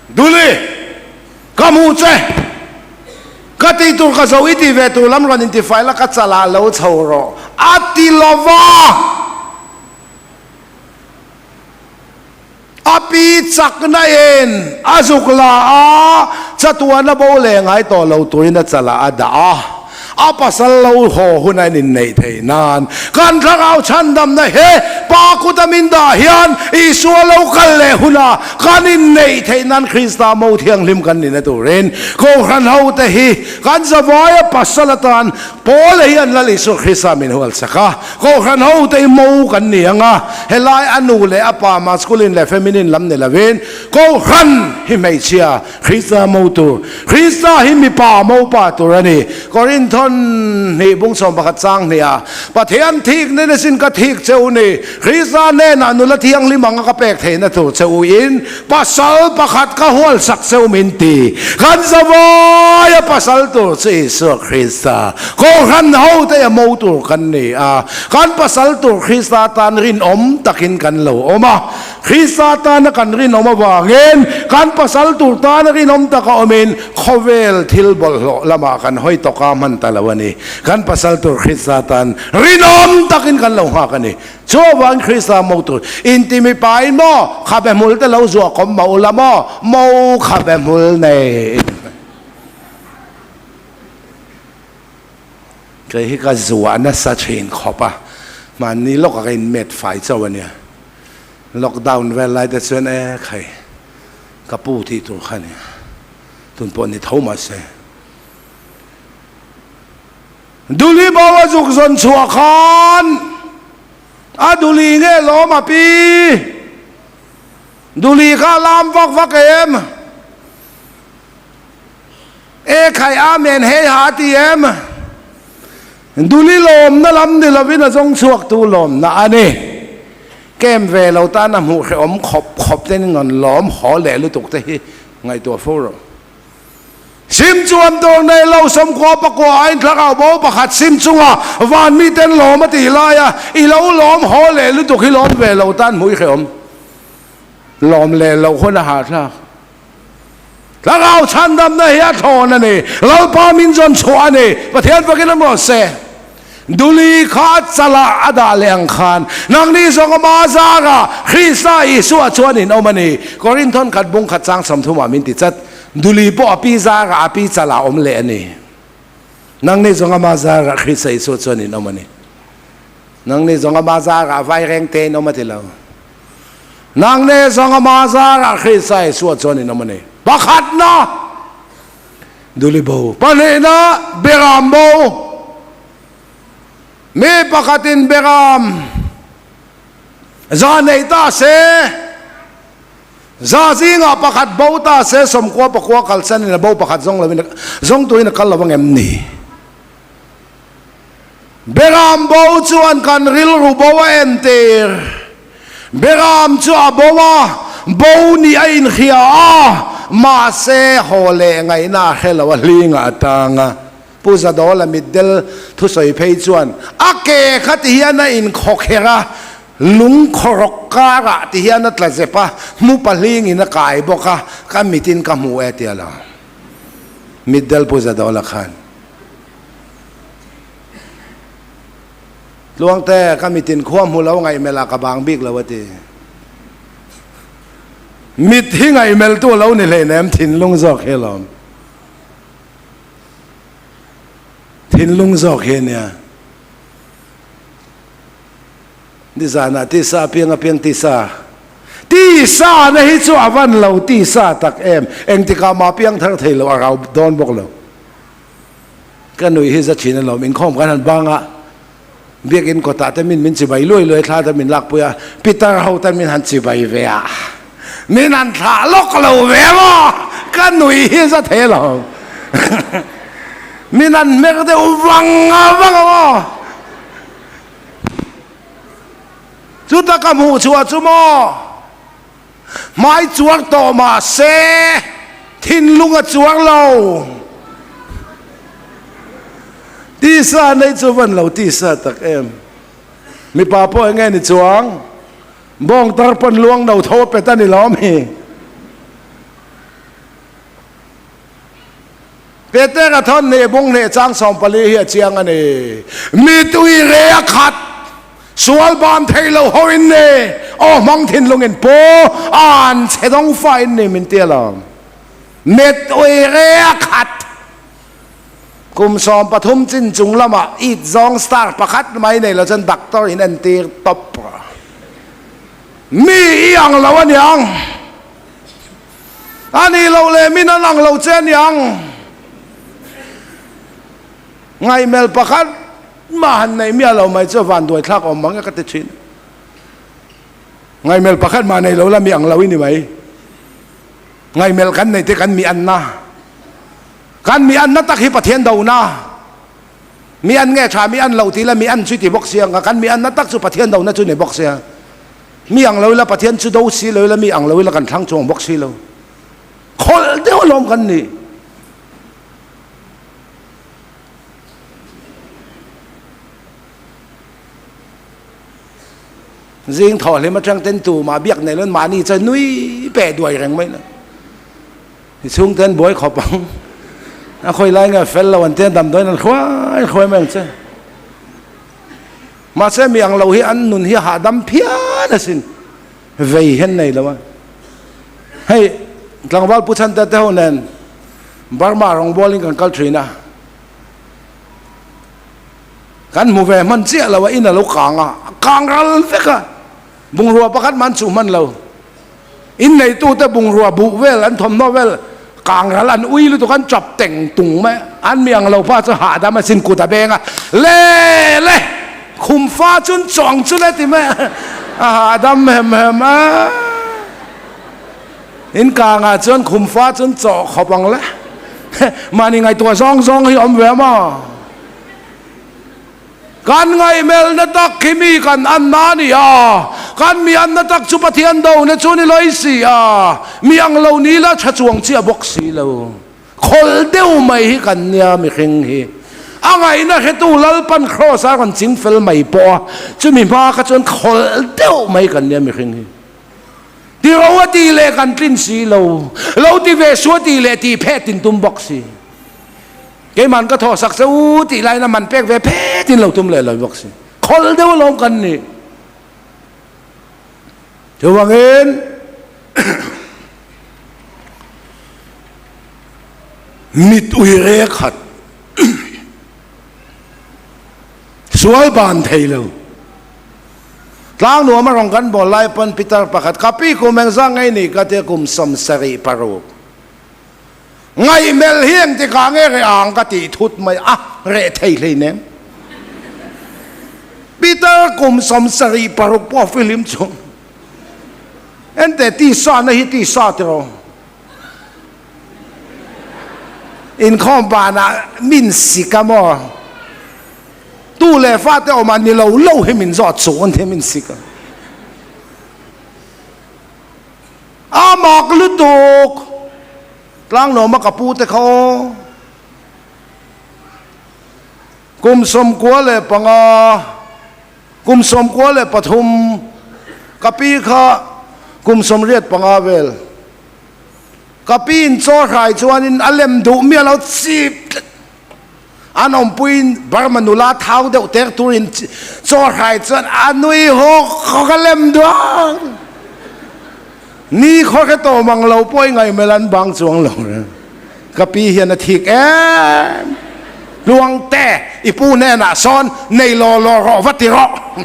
Duli! Ka hmuh che! Ka tih tur ka zo i ti ve tur lam rawn intifai la ka chalah lo chho rawh a ti lova. A pi chakna in a zuk la a, chatuan a bo leh ngai tawh lo turin a chalah a dah a. A pasal lo haw hun a inneih theih nan kan thlarau chhandamna he Pa kuta min dah hian Isua lo kal leh huna kan inneih theih nan Krista mo thianghlim kan nihna turin Kohhran hote hi kan zavaia pasal atan Paula hian Lal Isua Krista min hualsak a, Kohhran hote hi mo kan ni ang a, helai a nu leh a pa masculine leh feminine lam ni lovin Kohhran hi hmeichhia Krista mo tur, Krista hi mipa mo pa tur a ni. Korinthon hnih bung 11 chang hniha Pathian thik nen asin ka thik che u ni, Krista hnenah nula thianghlim anga ka pek theihna tur che u in pasal pakhat ka hualsak che u min ti. Kan zavaia pasal tur chu Isua Krista, Kohhran hote a mo tur kan ni a, kan pasal tur Krista tan rinawm takin kan lo awm a. Krista tana kan rinawm avangin kan pasal tur tana rinawm taka awmin khawvel thil bawlhhlawh lamah kan hawi tawk a hman ta lo a ni. Kan pasal tur Krista tan rinawm takin kan lo nghak a ni. Chu avangin Krista mo tur inti mipain maw khabe hmul te lo zuah kawm mah ula maw mo khabe hmul nei Kei hi ka zuah nasa thin khawp a, mahni lawkah ka inmet fai chauh a nia. Lockdown vel lai te chuan e khai ka pu tih tur kha nia tun pawh ni tho mahse Duli bo a zuk zawn chhuah khan a duli nge lawm a pi Duli kha a lam vak vak em e khai amen hei ha ti em Duli lawmna lam ni lovin a zawng chhuak tu lawmna a ni. Kem ve lo tan a hmuh hrehawm khawp khawp te ni rawn lawm haw leh lutuk te hi ngaihtuah fo rawh. Sim chuan tur nei lo 90 pakua aiin thlarau bo pakhat sim chunga van miten lawm a tih laia i lo lawm haw leh lutuk hi lawm ve lo tan hmuh i hrehawm. Lawm leh loh hun a hahthlak. Thlarau chhandamna hi a thlawn a ni. Lalpa min zawn chhuah a ni. Pathian fakin awm rawh se. Duli kha chalah a dah leh ang khan nangni zawng ama zara Krista Isua chuan in awm a ni. Korinthon khat bung khat chang 30 ah min ti chat. Duli pawh a pi zara a pi chalah awm leh a ni. Nangni zawng ama zara Krista Isua chuan in awm a ni. Nangni zawng ama zara vaireng te in awm a ti lo. Nang ne zawng ama zarah Krista Isua chuan in awm a ni. Pakhatna, Duli bo. Pahnihna, Beram bo. Mi pakhatin Beram za nei ta se, za zingah pakhat bo ta se, sawmkua pakua kalsanin a bo pakhat zawng loin zawng tuin a kal lo ang em ni? Beram bo chuan kan rilru bo a entir. Beram chu a bo a, bo nih a inhria a, mahse haw leh ngaihna a hre lo a, hlingah a tang a. Pu Zadawla mitdel thusawi phei chuan a ke kha ti hian a inkhawkherh a, lung khawrawk karah ti hian a tla zep a, hmu pahlingin a kai bawk a, ka mitin ka hmu e tia lo. Mitdel Pu Zadawla khan. Tluangte, ka mitin khua hmu lo ngaihmelh ah ka bang bik lo a ti. Mit hi ngaihmelh tu lo ni hleinem thinlung zawk hi alawm. Thinlung zawk hi ania. Nizanah tisa apiang apiang tisa. Tisa na hi chu a van lo tisa tak em. Engtikah mah piang thar thei lo a rau dawn bawk lo. Ka nui hi za thin alawm. Inkhawm kan han bang a, biakin kawtah te min min chibai luai luai thla te min lakpui a, pitar ho ten min han chibai ve a, min han thlah lawk lo ve maw? Ka nui hi za thei alawm. Min han hmer deuh vang vang a maw? Chuta ka hmuh chhuah chu maw? Hmai chuar tawh mah se thinlung a chuar lo. Tisa nei chu van lo tisa tak em. Mipa pawh eng nge ni chuang? Bawng tar pawn luang no tho a pet a ni lo ami? Petera thawn hneh bung hneh chang 14 hi a chiang a ni. Mi tui re a khat, sual ban thei lo ho in ni, aw hmang thinlung in pu, an chhe dawng fa in ni min ti alawm. Mi tui re a khat. Kum 13 chin chung lamah it zawng star pakhat mai nei lo chuan doctor in entir tawp rawh. Mi i ang lo aniang. A nih loh leh min an ang lo che aniang. Ngaihmel pakhat mah han neih miah lo mai chu a van duai thlak awm mang e ka ti thin. Ngaihmel pakhat mah nei lo la mi ang lo i ni mai. Ngaihmel kan neih te kan mi anna. Kan mi anna tak hi Pathian dona. Mi an nge tha mi an lo ti la mi an chu ti bawk sia ang kan mi anna tak chu Pathian dona chu ni bawk sia. Mi ang lo ila Pathian chu do si lo ila mi ang lo ila kan thlang chuang bawk si lo. Khawlh deuh alawm kan nih. Zing thaw hlim atang ten tu mah biak nei lon mahni chuan nui peh duai reng mai na. I chhung ten buai khawp ang. A khawi lai nge fel lo an tia damdawiin an hruai hruai mai ang che. Mahse mi ang lo hi an nun hi a hahdam phian asin. Vei hian nei lo a. Hei tlangval Pu Chhante te ho nen Burma rawngbawlin kan kal thin a. Kan hmu ve hman chiah lo a, in a lo kang a, a kang ral vek a. Bungrua pakhat mah an chuh hman lo. Inneitute bungrua buh vel, an thawmhnaw vel kang ral an ui lutuk, an chap teng tung mai a. An mi ang lo pa chu hahdam a sin kut a beng a, Le! Le! Khum fa chun chuang chu le ti mai a, a hahdam hem hem a. In kangah chuan khum fa chun chawh khawp ang le. Mahni ngaihtuah zawng zawng hi awm ve a maw? Kan ngaihmelna tak khi mi kan anna a ni a, kan mi anna tak chu Pathian dona chu ni lawih si a, mi ang lo ni la tha chuang chiah bawk si lo. Khawlh deuh mai hi kan nia mihring hi. A ngaihna hretu Lalpan Kraws a rawn ching fel mai pawh a, chumi hma kha chuan khawlh deuh mai kan nia mihring hi. Ti ro a tih leh kan tlin si lo, lo ti ve su a tih leh tih phet in tum bawk si. Keiman ka thawhsak che u tih laiin a man pek ve phet in lo tum leh lo bawk si. Khawlh deuh alawm kan nih. Chuvangin mit ui re khat sual ban thei lo. Tlang nuam a rawn kan bawl lai pawn pitar pakhat ka pi kum engzah ngei ni ka tia kum 76. Ngaihmelh hi engtikah nge reh ang ka tih thut mai a, reh thei hleinem. Pitar kum 76 pawh a fihlim chung. Enteh tisa na hi tisa tiraw. Inkhawm banah min sik a maw? Tu leh fate awm ah ni lo lo hi min zawt suh an ti min sik a. A mak lutuk! Tlanglawma ka pu te kha aw. Kum 95, kum 93 ka pi kha kum 85 vel. Ka pi in chaw hrai chuanin a lem duh miah lo chip tlat. An awmpuiin Burma nula thau deuh ter turin chaw hrai chuan a nui hawk hawk a lem duak. Ni khaw hre tawh mang lo pawh i ngaihmelh an bang chuang lo reng. Ka pi hian a thik em. Tluangte i pu hnenah sawn nei law law rawh va ti rawh.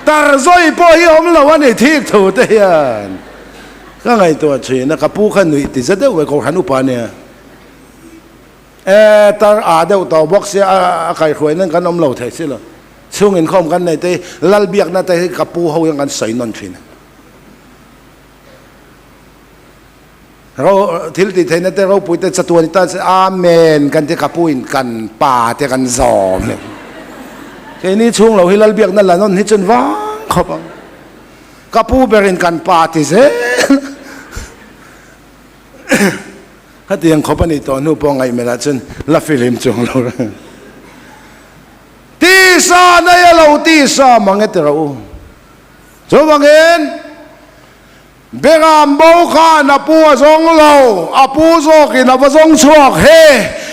Tar zawi pawh hi awm lo a ni thik thu te hian. Ka ngaihtuah thin a, ka pu kha nuih ti za deuh ve Kohhran upa nia. E tar a deuh tawh bawk sia a kaihhruai nan kan awm lo thei si lo. Chhung inkhawm kan nei te hi lal biakna te hi ka pu ho hian kan sawi nawn thin a. Ro thil tih theihna te ropui te chatuan i tan se Amen kan ti ka pu in kan pa te kan zawm leh. Keini chhung lo hi lal biakna la nawn hi chun vang khawp ang. Ka pu berin kan pa ti zel. Hetiang khawp a nih tawh hnu pawh ngaihmelh ah chuan la fihlim chuang lo reng. Tisa nei a lo tisa mang e ti rawh u. Chuvangin Beram bo khan a pu a zawng lo, a pu zawkin a va zawng chhuak he.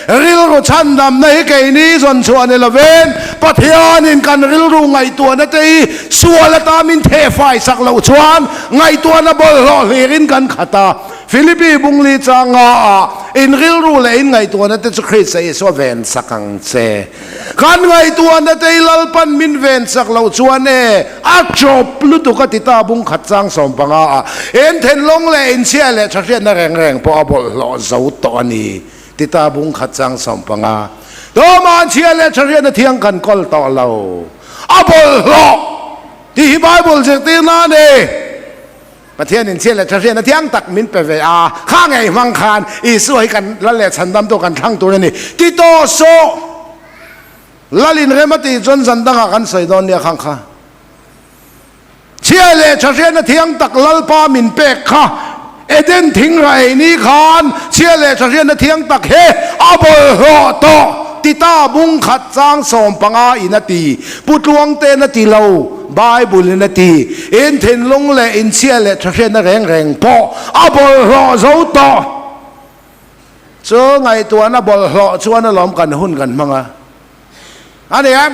Rilru chhandamna hi keini zawn chhuah ni lovin Pathianin kan rilru ngaihtuahna te hi sual ata min thehfai sak loh chuan ngaihtuahna bawlhhlawh hlirin kan khat a. Philippi bungli changa ah in rilru leh in ngaihtuahna te chu Krista Isua ven sak ang che. Kan ngaihtuahna te hi Lalpan min ven sak loh chuan e, a chawp lutuk a ti ta bung khat chang 15 ah en thenlawng leh inchhia leh thahriatna reng reng pawh a bawlhhlawh zo tawh a ni ti ta bung khat chang 15. Tawma chhia leh thahriatna thiang kan kawl tawh lo, a bawlhhlawh tih hi Bible zirtirna a ni. Pathian in chhiat leh tha hriatna thiang tak min pe ve a, kha ngei hmang khan Isua hi kan lal leh chhandam tu kan thlang tur a ni. Ti tawh sawh! Lal in rem a tih chuan zan dangah kan sawi dawn nia khang kha. Chhiat leh tha hriatna thiang tak Lalpa min pek kha Eden thing ra ei ni khan chhiat leh tha hriatna thiang tak he a bawlhhlawh tawh ti ta bung khat chang 15 in a ti. Pu Tluangte'n a ti lo. Bible in a ti, In thinlung leh inchhia leh thahriatna reng reng pawh a bawlhhlawh zo tawh. Chu ngaihtuahna bawlhhlawh chuan alawm kan hun kan hmang a. A ni em?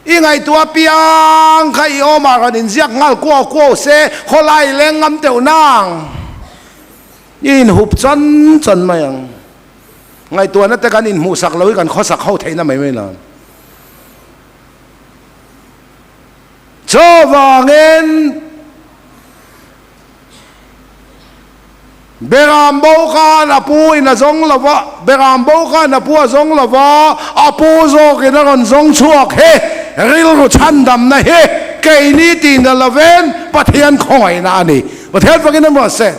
I ngaihtuah piang kha i awmah rawn inziak nghal kuau kuau se, khawlai leng ngam teuh nang. I inhup chan chan mai ang. Ngaihtuahna te kan inhmuhsak lo hi kan khawsak ho theihna mai mai lo. Chuvangin Beram bo khan a pu in a zawng lo va, Beram bo khan a pu a zawng lo va, a pu zawkin a rawn zawng chhuak hi rilru chhandamna hi keini tih na lovin Pathian khawngaihna a ni. Pathian fakin a hmuh se.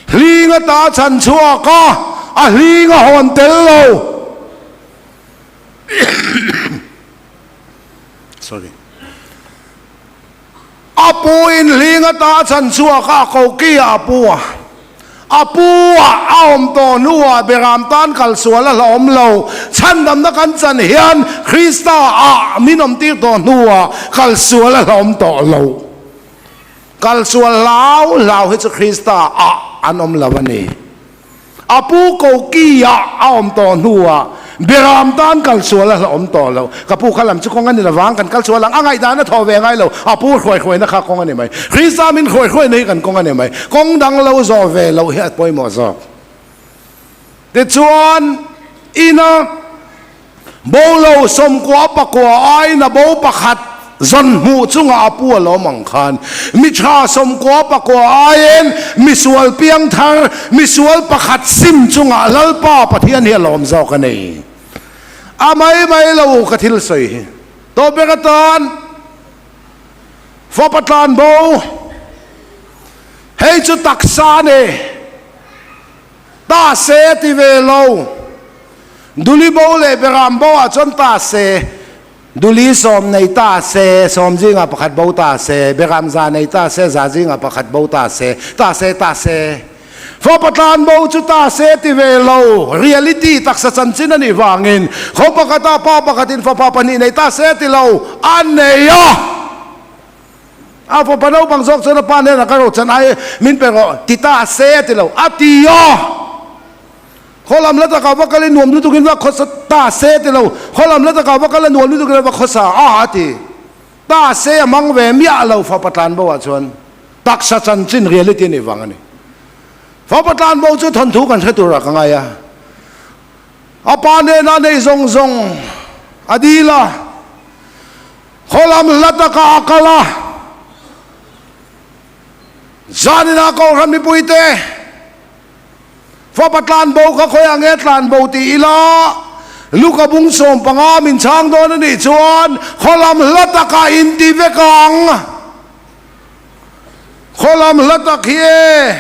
Hling ata chhan chhuak a, a hling a hawn tel lo. Sorry. A pu in hling ata a chhan chhuak a, a koki ah a pu a. A pu ah a awm tawh hnuah Beram tan kal sual a hlauhawm lo. Chhandamna kan chan hian Krista ah min awm tir tawh hnuah kal sual a hlauhawm tawh lo. Kal sual hlau hlau hi chu Krista ah an awm lo a ni. A pu koki ah a awm tawh hnuah Beram tan kal sual a hlauhawm tawh lo. Ka pu kha lam chu kawng a ni lovang, kan kal sual ang. A ngaihdan a thawh ve ngai lo. A pu hruai hruaina kha kawng a ni mai. Krista min hruai hruaina hi kan kawng a ni mai. Kawng dang lo zawh ve loh hi a pawimawh zawk. Tichuan, ina bo lo 94 aiin a bo pakhat. Zan hmuh chunga a pu a lawm ang khan mi tha 90 pakua aiin misual piangthar, misual pakhat sim chungah Lalpa Pathian hi a lawm zawk a ni. A mai mai lo ka thil sawi hi. Tawp ber atan fapa tlan bo, hei chu taksa a ni, ta se a ti ve lo, Duli bo leh Beram bo ah chuan ta se, Duli 10 nei ta se, 10 zingah pakhat bo ta se, Beram 100 nei ta se, 100 zingah pakhat bo ta se, ta se, ta se. Fapa tlan bo chu ta se ti ve lo, reality taksa chanchin a nih vangin khaw pakhatah pa pakhatin fapa pahnih nei ta se ti lo, a nei a. A fapa naupang zawk chuan a pa hnenah ka rochan ai min pe rawh ti ta se a ti lo, a ti a. Khaw lam la takah va kal i nuam lutukin va khawsa ta se ti lo, khaw lam la takah va kal a nuam lutukin va khawsa a a ti. Ta se a hmang ve miah lo fapa tlan bo ah chuan taksa chanchin reality a nih vang a ni. Fapa tlan bo chu thawnthu kan hre turah ka ngai a. A pa hnenah nei zawng zawng a dil a, khaw lam hla takah a kal a. Zaninah Kohhran mipuite. Fapa tlan bo kha khawiah nge tlan bo ti ila, Luka bung 15 min chhang dawn a nih chuan khaw lam hla takah in ti vek ang. Khaw lam hla tak hi e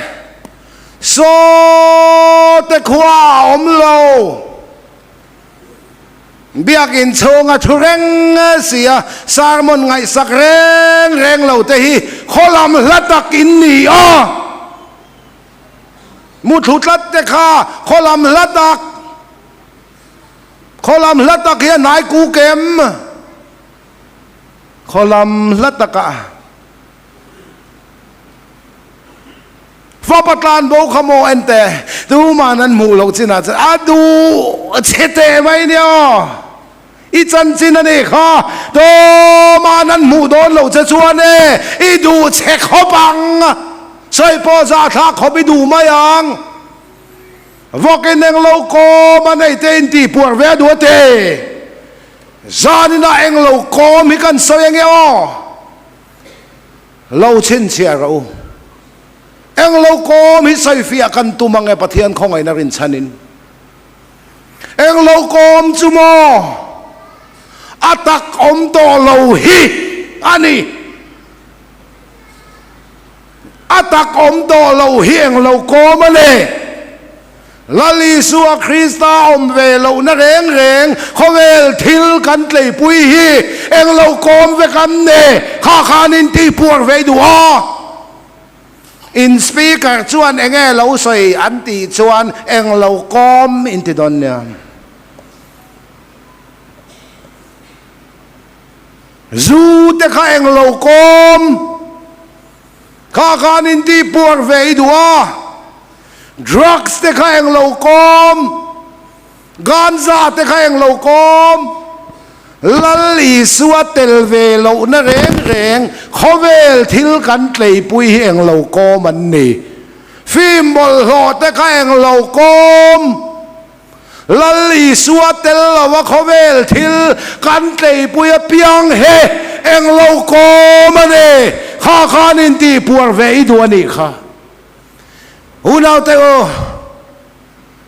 saw te khua a awm lo. Biakinn chhunga thu reng si a, sermon ngaihsak reng reng lo te hi khaw lam hla tak in ni a. Muthlu tlat te kha khaw lam hla tak, khaw lam hla tak hi a hnai ku kem, khaw lam hla takah fapa tlan bo kha maw en teh, tuman an hmuh loh chinah chuan a duh chhe teh mai nia aw. I chanchin a nih kha, Tawma'n an hmuh dawn loh che chuan e, i duh che khawp ang. Sawi pawh zahthlak khawp i duh mai ang. Vawkin eng lo kawm a nei te in tih puar ve a duh a ti. Zaninah eng lo kawm hi kan sawi ange aw. Lo chhinchhiah rawh u. Eng lo kawm hi sawifiah kan tum ange Pathian khawngaihna rinchhanin. Eng lo kawm chu maw a tak awm tawh lo hi a ni. A tak awm tawh lo hi eng lo kawm a ni. Lal Isua Krista awm ve lohna reng reng khawvel thil kan tleipui hi eng lo kawm vek an ni. Kha khan in tihpuar ve duh a. In speaker chuan enge lo sawi an tih chuan eng lo kawm in ti dawn nia. Zu te kha eng lo kawm kha khan in tih puar ve i duh a, drugs te kha eng lo kawm, Ganja te kha eng lo kawm, Lal Isua tel ve lohna reng reng khawvel thil kan tleipui hi eng lo kawm an ni. Film bawlhhlawh te kha eng lo kawm, Lal Isua tel lova khawvel thil kan tleipui apiang hi eng lo kawm a ni. Kha khan intihpuar ve i duh a nih kha. Unaute u.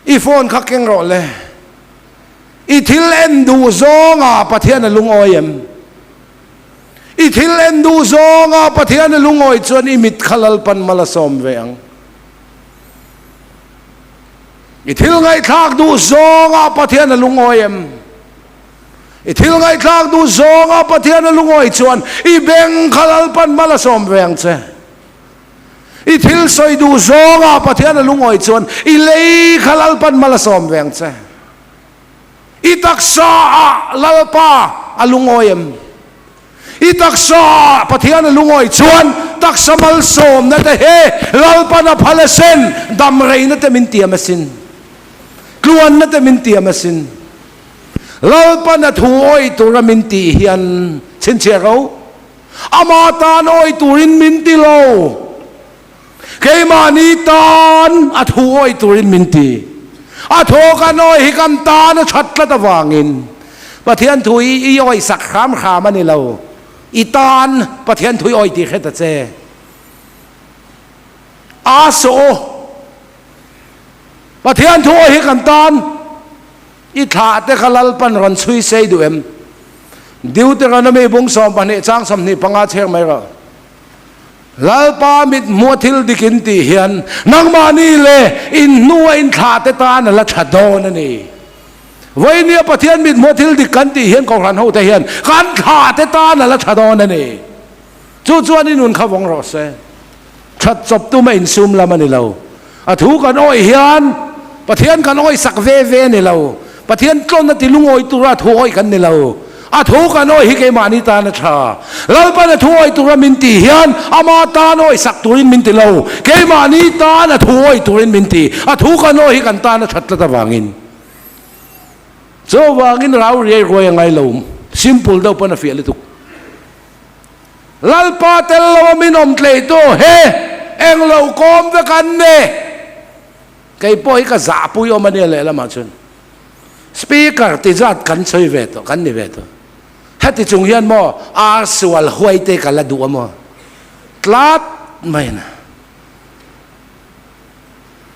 I phone kha keng rawh le. I thil en duh zawnga Pathian a lungawi em? I thil en duh zawnga Pathian a lungawi chuan i mit kha Lalpan mal a sawm ve ang. I thil ngaihthlak duh zawnga Pathian a lungawi em? I thil ngaihthlak duh zawnga Pathian a lungawi chuan i beng kha Lalpan mal a sawm ve ang che. I thil sawi duh zawngah Pathian a lungawi chuan i lei kha Lalpan mal a sawm ve ang che. I taksa ah Lalpa a lungawi em? I taksa ah Pathian a lungawi chuan taksa malsawmna te hi Lalpan a phal asin, damreina te min tiam asin, tluanna te min tiam asin. Lalpan a thu awih tura min tih hian chhinchhiah ro. Ama tan awih turin min ti lo, keimahni tan a thu awih turin min ti. A thu kan awih hi kan tan a that tlat avangin Pathian thu hi i awih sak hram hram a ni lo. I tan Pathian thui awi tih hre ta che. A sawh aw. Pathian thu awi hi kan tan i thlah te kha Lalpan rawn chhui sei duh em? Deuteronomy bung 12 chang 25 chhek mai rawh. Lalpa mit hmuh a thil dik in tih hian nangmahni leh in hnua in thlah te tan a la tha dawn a ni. Vawinia Pathian mit hmuh a thil dik kan tih hian Kohhran hote hian kan thlah te tan a la tha dawn a ni. Chu chuan i nun kha vawng rawh se. That chawp tum a insum lam a ni lo. A thu kan awih hian Pathian kan awih sak ve ve a ni lo. Pathian tlawn a ti lungawi tura a thu awih kan ni lo. A thu kan awih hi keimahni tan a tha. Lalpan a thu awih tura min tih hian ama tan awih sak turin min ti lo. Keimahni tan a thu awih turin min ti. A thu kan awih hi kan tan a that tlat avangin. Chuvangin rau riai ruai a ngai lo. Simple deuh pawn a fiah lutuk. Lalpa tel lo a min awm tlei tu he eng lo kawm vek an ni. Kei pawh hi ka zahpui awm a nia lehlamah chuan Speaker ti zat kan sawi ve tawh kan ni ve tawh. Heti chung hian maw ar sual huai te ka la duh a maw tlat mai na.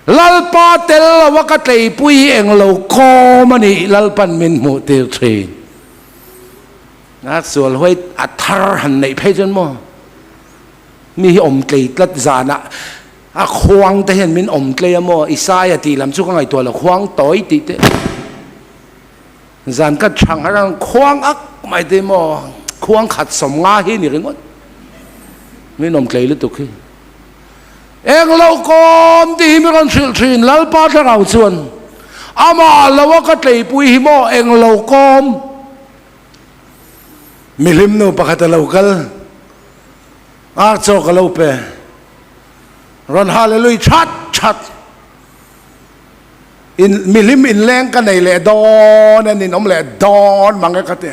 Lalpa tel lo a ka tleipui hi eng lo kawm a nih Lalpan min hmuh tir thin. A sual huai a thar han neih phei chuan maw mi hi awm tlei tlat zanah a khuang te hian min awm tlei a maw Isaia tih lam chu ka ngaihtuah lo khuang tawi tih te zan ka chhang har ang khuang ak mai te maw khuang khat sawm nga hi ni ringawt min awm tlei lutuk hi eng lo kawm tih hi mi rawn hrilh thin Lalpa thlarau chuan amah lo a ka tleipui hi maw eng lo kawm Mihlim nu pakhat a lo kal, ar chaw ka lo pe, rawn hallelui that that in mihlim inleng ka nei leh dawn a ninawm leh dawn mang e ka ti.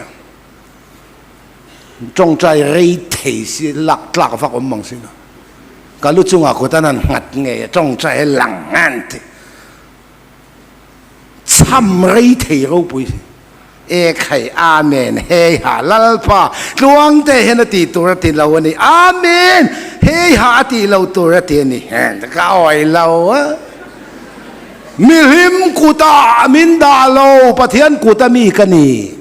Tawngtai rei thei si lak tlak vak awm mang si lo. Ka lu chungah kut an han nghat ngei a tawngtai a lang an ti. Chham rei thei ropui si. E khai Amen hei ha Lalpa tluang te hian a tih tur a ti lo a ni Amen hei ha a tih lo tur a ti a ni ka awi lo a mihlim kutah min dah lo Pathian kut a mi ka ni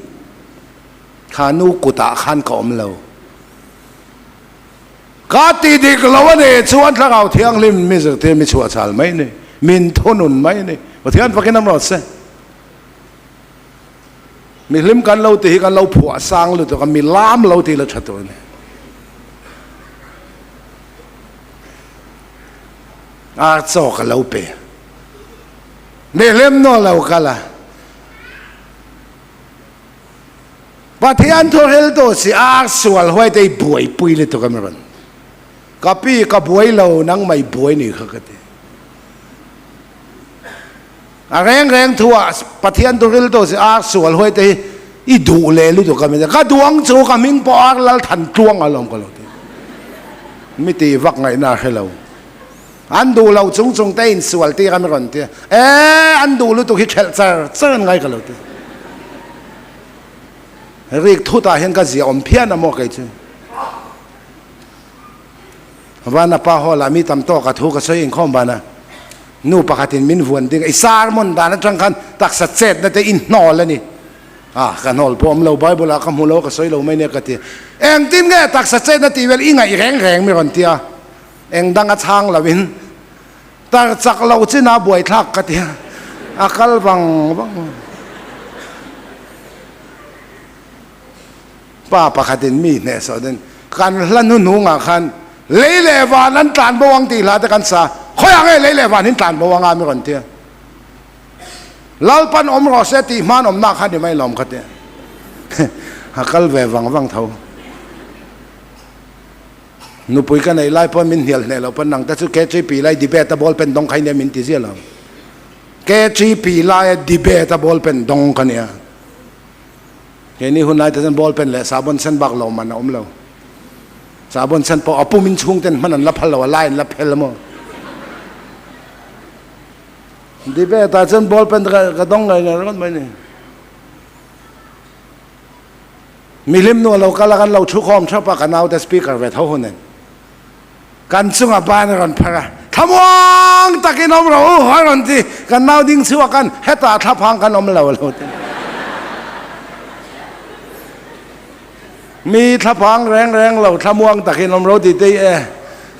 kha nu kutah khan ka awm lo ka ti dik lo a ni chuan thlarau thianghlim mi zirtir mi chhuah chhal mai ni min thunun mai ni Pathian fakin am rawh se. Mihlim kan lo tih hi kan lo phuah sang lutuk a, mi lam lo tih la tha tur a ni. Ar chaw ka lo pe. Mihlim nu lo kal a. Pathian thu riltu si ar sual huai te i buaipui lutuk a mi rawn. Ka pi ka buai lo nang mai buai ni kha ka ti. A reng reng thu ah Pathian tu riltu si ar sual huai te hi i duh leh lutuk ka min ka duh ang chu ka hming pawh ar lal than tluang alawm ka lo ti. Mi tih vak ngaihna a hre lo. An duh lo chung chung te in sual tir a mi rawn ti a. E an duh lutuk hi thelh char char an ngai ka lo ti. Rik thut ah hian ka zia awm phian a maw kei chu. Vanapa hall ah mi tam tawk a thu ka sawi inkhawm ban a, nu pakhatin min vuan ding a, i sermon dan atang khan taksa chetna te i hnawl a ni. Ah, ka hnawl pawh awm lo, Bible ah ka hmu lo, ka sawi lo mai nia ka ti. Engtin nge taksa chetna tih vel i ngaih reng reng mi rawn ti a, eng dang a chhang lo in tar chak lo chin a buaithlak ka ti a, a kal vang vang. Pa pakhatin mi hnehsawh din kan hla hnuhnungah khan lei leh van an tlan bo ang tih hla te kan sa, khawiah nge lei leh van hin tlan bo anga mi rawn tia. Lalpan awm rawh se tih hman awmna kha ni mai lawm kha tia. A kal ve vang vang tho. Nupui ka neih lai pawn min hnial hneh loh pawn nang te chu KGP lai debate a ball pen dawng kha i nia min ti ziah lo. KGP laia debate a ball pen dawng ka nia. Keini hun lai te chuan ball pen leh sahbawn sen bak lo man a awm lo. Sahbawn sen pawh a pum in chhung ten hman an la phal lo, a lai an la phel maw. Debate ah chuan ball pen ka dawng ngai ngai ringawt mai ni. Mihlim nu a lo kal a, kan lo thu khawm thap a, ka naute speaker ve tho hun en. Kan chunga ban a rawn phar a, Thlamuang takin awm rawh u a rawn ti, kan nau ding chhuak an, hetah thlaphang kan awm lo a lo ti. Mi thlaphang reng reng lo thlamuang takin awm rawh ti tei e,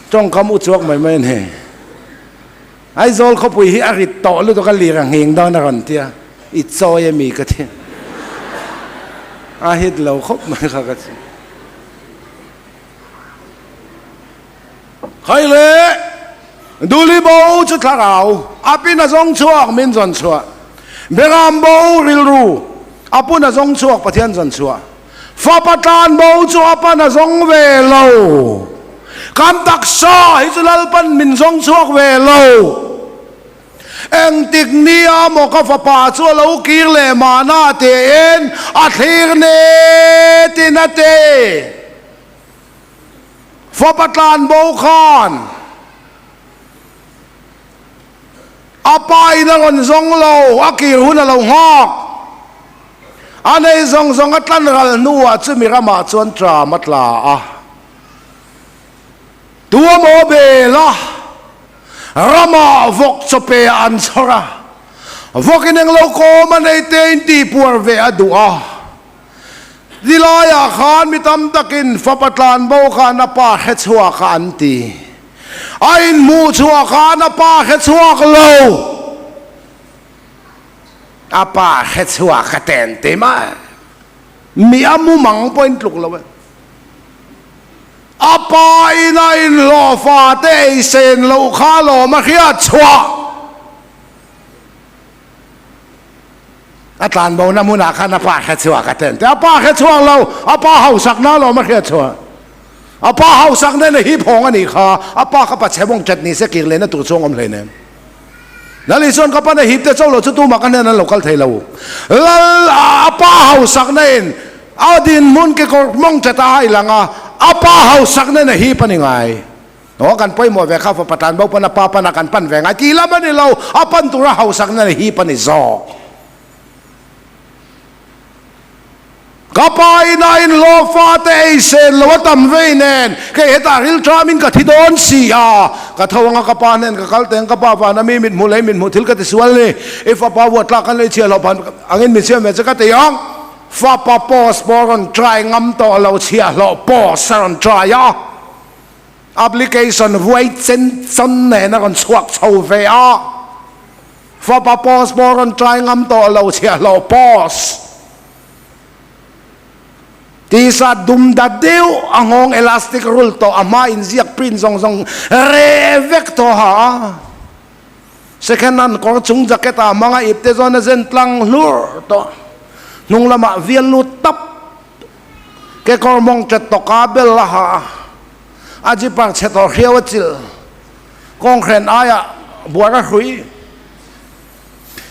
tawngkam u chuak mai mai a ni. Aizawl khawpui hi a rit tawh lutuk a lir a nghing dawn a rawn ti a, i chawi a mi ka ti. A hit lo khawp mai kha ka ti. Khai le Duli bo chu thlarau a pin a zawng chhuak min zawn chhuah. Beram bo rilru a pun a zawng chhuak Pathian zawn chhuah. Fapa tlan bo chu a pan a zawng ve lo. Kan taksa hi chu Lalpan min zawng chhuak ve lo. Engtik nia maw ka fapa chu a lo kir leh mahna tiin a thlir netin a ti. Fapa tlan bo khan a pa in a rawn zawng lo, a kir hun a lo nghak. A nei zawng zawng a tlan ral hnuah chumi ramah chuan tram a tla a. Tuamaw bela ramah vawk chawpe ah an chhawr a, vawkin englo kawm a nei te in tihpuar ve a duh a. Nilaiah khan mi tam takin fapa tlanbo khan a pa hre chhuak a an ti. A inhmuh chhuah khan a pa hre chhuak lo. A pa hre chhuak a ten ti mai. Mi a mumang pawhin tluk lo e. A pa in a inhlawhfa te ei sen loh kha lawm a hriat chhuah. A tlanbo na hmunah khan a pa hre chhuak a ten te. A pa hre chhuak lo, a pa hausakna alawm a hriat chhuah. A pa hausakna in a hip hawng a nih kha, a pa kha pachhe vawng ṭet ni se kir lehna tur chuang awm hleinem. Lal Isua'n ka pan a hip te chauh lo chu tumah ka hnen an lo kal thei lo. Lal a pa hausakna in a dinhmun kekawr mawng ṭet a hai lang a, a pa hausakna in a hip a ni ngai. Aw kan pawimawh ve kha fapa tlanbo pawn a pa pan a kan pan ve ngai tih lam a ni lo, a pan tura hausakna leh hip a ni zawk. Ka pa ina inhlawh fate ei sen lo a tam vei nen kei hetah rilṭamin ka thi dawn si a, ka tho anga ka pa hnen ka kal teng ka pa vana mi mit hmuh lei mit hmuh thil ka ti sual ni, i fapa vuah tlak kan lei chhiah loh phan angin min siam ve che ka ti ang, fapa post pawh a rawn try ngam tawh lo chhiahhlawh post a rawn try a. Application vuai chen chawn nen a rawn chhuak chho ve a, fapa post pawh a rawn try ngam tawh lo chhiahhlawh post t-shirt dum da deuh a nghawng elastic rul tawh a hma inziak print zawng zawng reh vek tawh ha a, second hand kawr chung jacket ah hmang a ipte zawn a zen tlang hlur tawh hnung lamah vial lut tap. Kekawr mawng ṭet tawka bel a ha a, a zipper chhe tawh hriau a chil. Kawnghren aiah buar a hrui.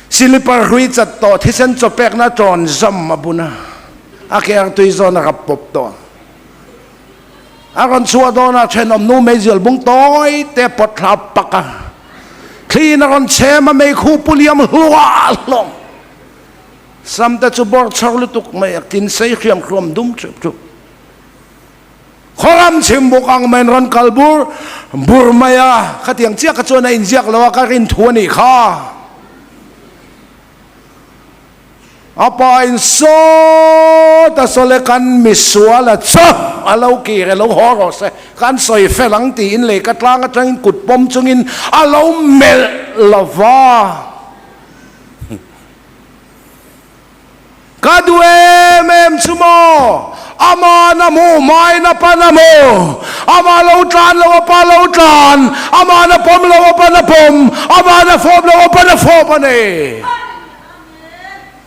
Silipar hrui chat tawh thisen chaw pekna ṭawn zam a bun a, a ke artui zawn a rap pawp tawh. A rawn chhuah dawnah ṭhenawm nu meizial bung tawi te pawt thla pak a, thliin a rawn chhem a, meikhu pu liam hluah hlawm. Sam te chu bawr chhar lutuk mai a, tin sei hriam hruam dum ṭhep ṭhup. Khawram chhim bawk ang mai in rawn kal bur bur mai a, khatiang chiah kha chuan a inziak lo a, ka rin thu a nih kha. A pa in sawt a sawle kan misual a chu a lo kir e, lo haw rawh se, kan sawi fel ang tiin lei ka tlang atangin kut pawm chungin a lo melh lo va. Ka duh em em chu maw? Ama na hmu, hmai na pan a hmu. Ama lo tlan lo a pa lo tlan, ama na pawm lo a pan a pawm, ama na fawp lo a pan a fawp a ni.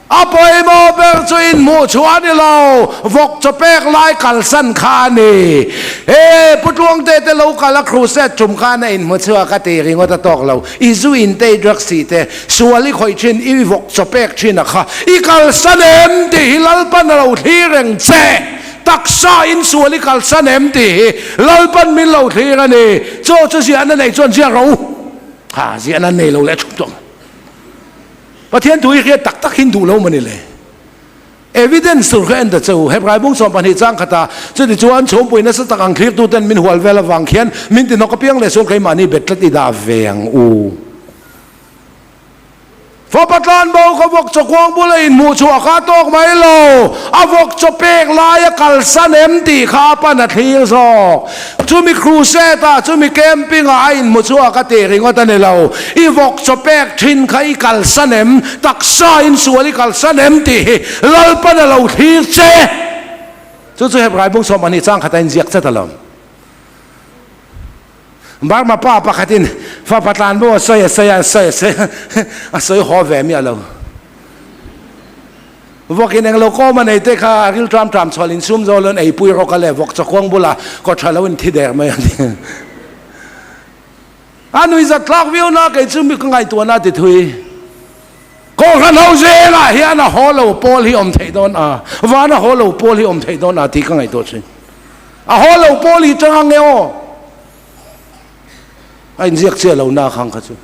A pawimawh ber chu inhmuh chu a ni lo, vawk chaw pek lai kalsan kha a ni. He Pu Tluangte te lo kal a crusade tum khan a inhmu chhuak a ti ringawt a tawk lo. I zu in te, i drugs tih te, sual i khawih thin, i vawk chaw pek thin a kha i kalsan em tih hi Lalpan a lo thlir reng che. Taksa in sual i kalsan em tih hi Lalpan min lo thlir a ni. Chaw chu ziahna nei chuan ziak rawh u. Ha, ziahna nei lo leh thup tawh ang. Pathian thu i hriat tak tak hin duh lo mawni le. Evidence tur kha en ta che u. Hebrai bung 12 chang khatah chuti chuan chhungpui nasa tak ang thlirtuten min hual vel avang khian min ti nawk apiang leh sual keimahni bet tlat i dah ve ang u. Fapa tlanbo ka vawk chaw kuang bula inhmuh chhuah kha a tawk mai lo, a vawk chaw pek laia kalsan em tih kha a pan a thlir zawk. Chumi crusade ah, chumi camping ah a inhmu chhuak a tih ringawt a ni lo. I vawk chaw pek thin kha i kalsan em? Taksa in sual i kalsan em tih hi Lalpan a lo thlir che. Chu chu Hebrai bung 12 chang khat a inziak chat alawm. Burma pa pakhatin fapa tlanbo a sawi a sawi a, a sawi a sawi a, a sawi haw ve miah lo. Vawkin englo kawm a nei te kha a ril tram tram chhual insum zo loin eipui rawk a leh vawk chawkuang bulah kaw tha lo in thi der mai a ni. A nuihzat thlak viau na kei chu mi ka ngaihtuahna a ti thui. Kohhran ho zengah hian a haw lo pawl hi awm theih dawn a, van a haw lo pawl hi awm theih dawn a tih ka ngaihtuah thin. A haw lo pawl hi tang ang nge aw? A inziak chiah lo na khang kha chu.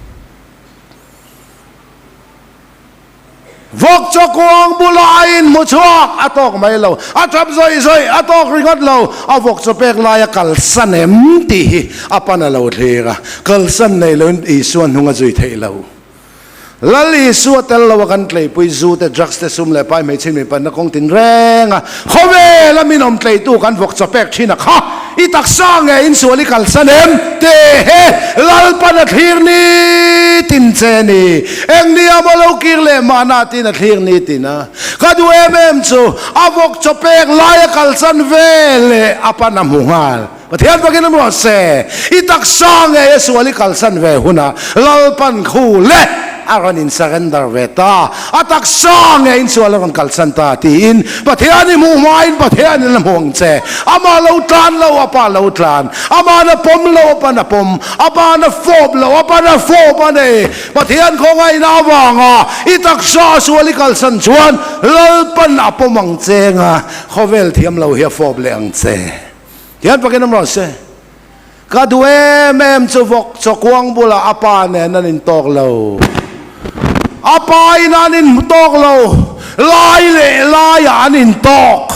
Vawk chaw kuang bulah a inhmu chhuak a tawk mai lo, a tap zawih zawih a tawk ringawt lo, a vawk chaw pek laia kalsan em tih hi a pan a lo thlir a, kalsan nei loin Isua hnung a zui theih lo. Lal Isua tel lo a kan tleipui zu te, drugs te, sum leh pai hmeichhe mipanna kawng tin reng a, khawvel a min awm tleitu kan vawk chaw pek thin a kha, i taksa nge insual i kalsan em? Te he Lalpan a thlir ni tin che ni, eng ni a maw lo kir leh mahna tin a thlir ni tin a, ka duh em em chu a vawk chaw pek lai a kalsan ve leh a pan a hmu nghal. Pathian fakin a ruat se, i taksa ngei a sual i kalsan ve hunah Lalpan khu le a rawn in surrender ve ta, a taksa ngei in sual a rawn kalsan ta tiin Pathian i hmuh hmain Pathian in a hmu ang che. Amah lo tlan lo, a pa lo tlan, ama'n a pawm lo, a pa'n a pawm, a pa'n a fawp lo, a pa'n a fawp a ni. Pathian khawngaihna avanga i taksa a sual i kalsan chuan Lalpan a pawm ang che nga khawvel thiam lo hi a fawp leh ang che. Tian pakin awm rawh se. Ka duh em em chu vawk chaw kuang bulah a pa nen an intawk lo. A pa in an inhmu tawk lo, lai leh laiah an intawk.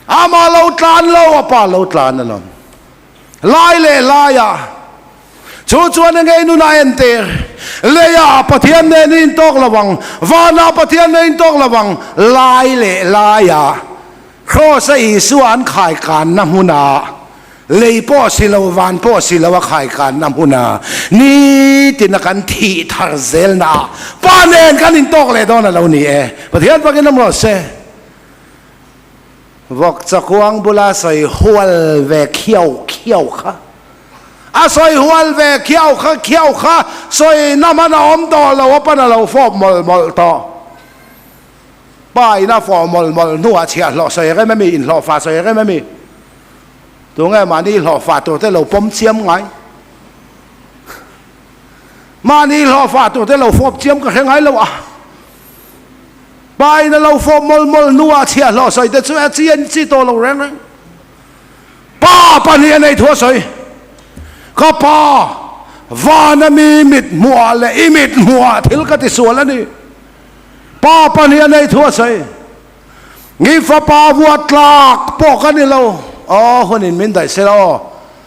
Amah lo tlan lo, a pa lo tlan alawm. Lai leh laiah. Chu chuan eng nge nunah entir? Leiah Pathian nen i intawk lo ang, vanah Pathian nen i intawk lo ang, lai leh laiah Kraws-a Isua an khaikanna hmunah, lei pawh si lo, van pawh si lo a khaikanna hmunah nitina kan thih thar zelnaah Pa nen kan intawk leh dawn a lo ni e. Pathian fakin awm rawh se. Vawk chakuang bula sawi hual ve khiau khiau kha. A sawi hual ve khiau kha khiau kha sawi na hman a awm tawh lo a pan a lo fawp mawlh mawlh tawh. Pa in a fawh mawlh mawlh hnuah chhiahhlawh sawi rem a mi, inhlawhfa sawi rem a mi. Tunge mahni hlawhfa tur te lo pawm chiam ngai? Mahni hlawhfa tur te lo fawp chiam ka hre ngai lo a. Pa in a lo fawp mawlh mawlh hnuah chhiahhlawh sawi te chu a chi an chi tawh lo reng reng. Pa pahnih a nei thu a sawi. Ka pa, vana mi mit hmuhah leh i mit hmuhah thil ka tisual a ni. Pa pahnih a nei thu a sawi. Ngi fapa vuah tlak pawh ka ni lo. Aw, hunin min daih sela aw.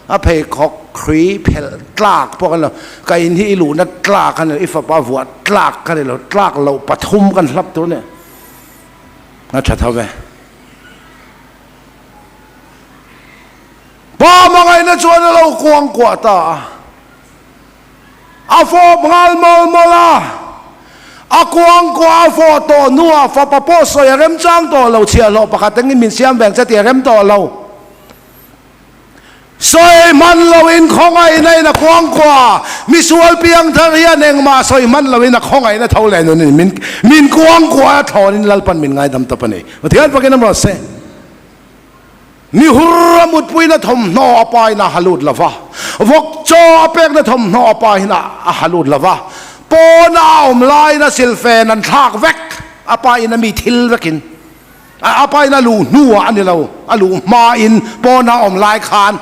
A pheikhawk hrui phelh tlak pawh ka ni lo. Ka in hi i luhna tlak a ni lo, i fapa vuah tlak ka ni lo. Tlak loh pathum kan hlap tur a ni. A tha tho ve. Pa hmangaihna chuan a lo kuang kuah ta a, a fawp nghal mawl mawl a, a kuang kuah a fawh tawh hnuah fapa pawh sawi a remchang tawh lo, chhiahhlawh pakhat engin min siam veng che tih a rem tawh lo. Sawi hman loin khawngaihna in a kuang kuah, misual piangthar hian engmah sawi hman loin a khawngaihna tho leh nunin min min kuang kuah a thlawnin Lalpan min ngaidam tawp a ni. Pathian fakin a rawh se. Mi hur a mutpuina thawmhnaw a pain a ha lut lo va, vawk chaw a pekna thawmhnaw a pain a ha lut lo va, pawna a awm laiin a silfen an thlak vek, a pain a mi thil vekin, a pain a luh hnuah a ni lo, a luh hmain pawna a awm lai khan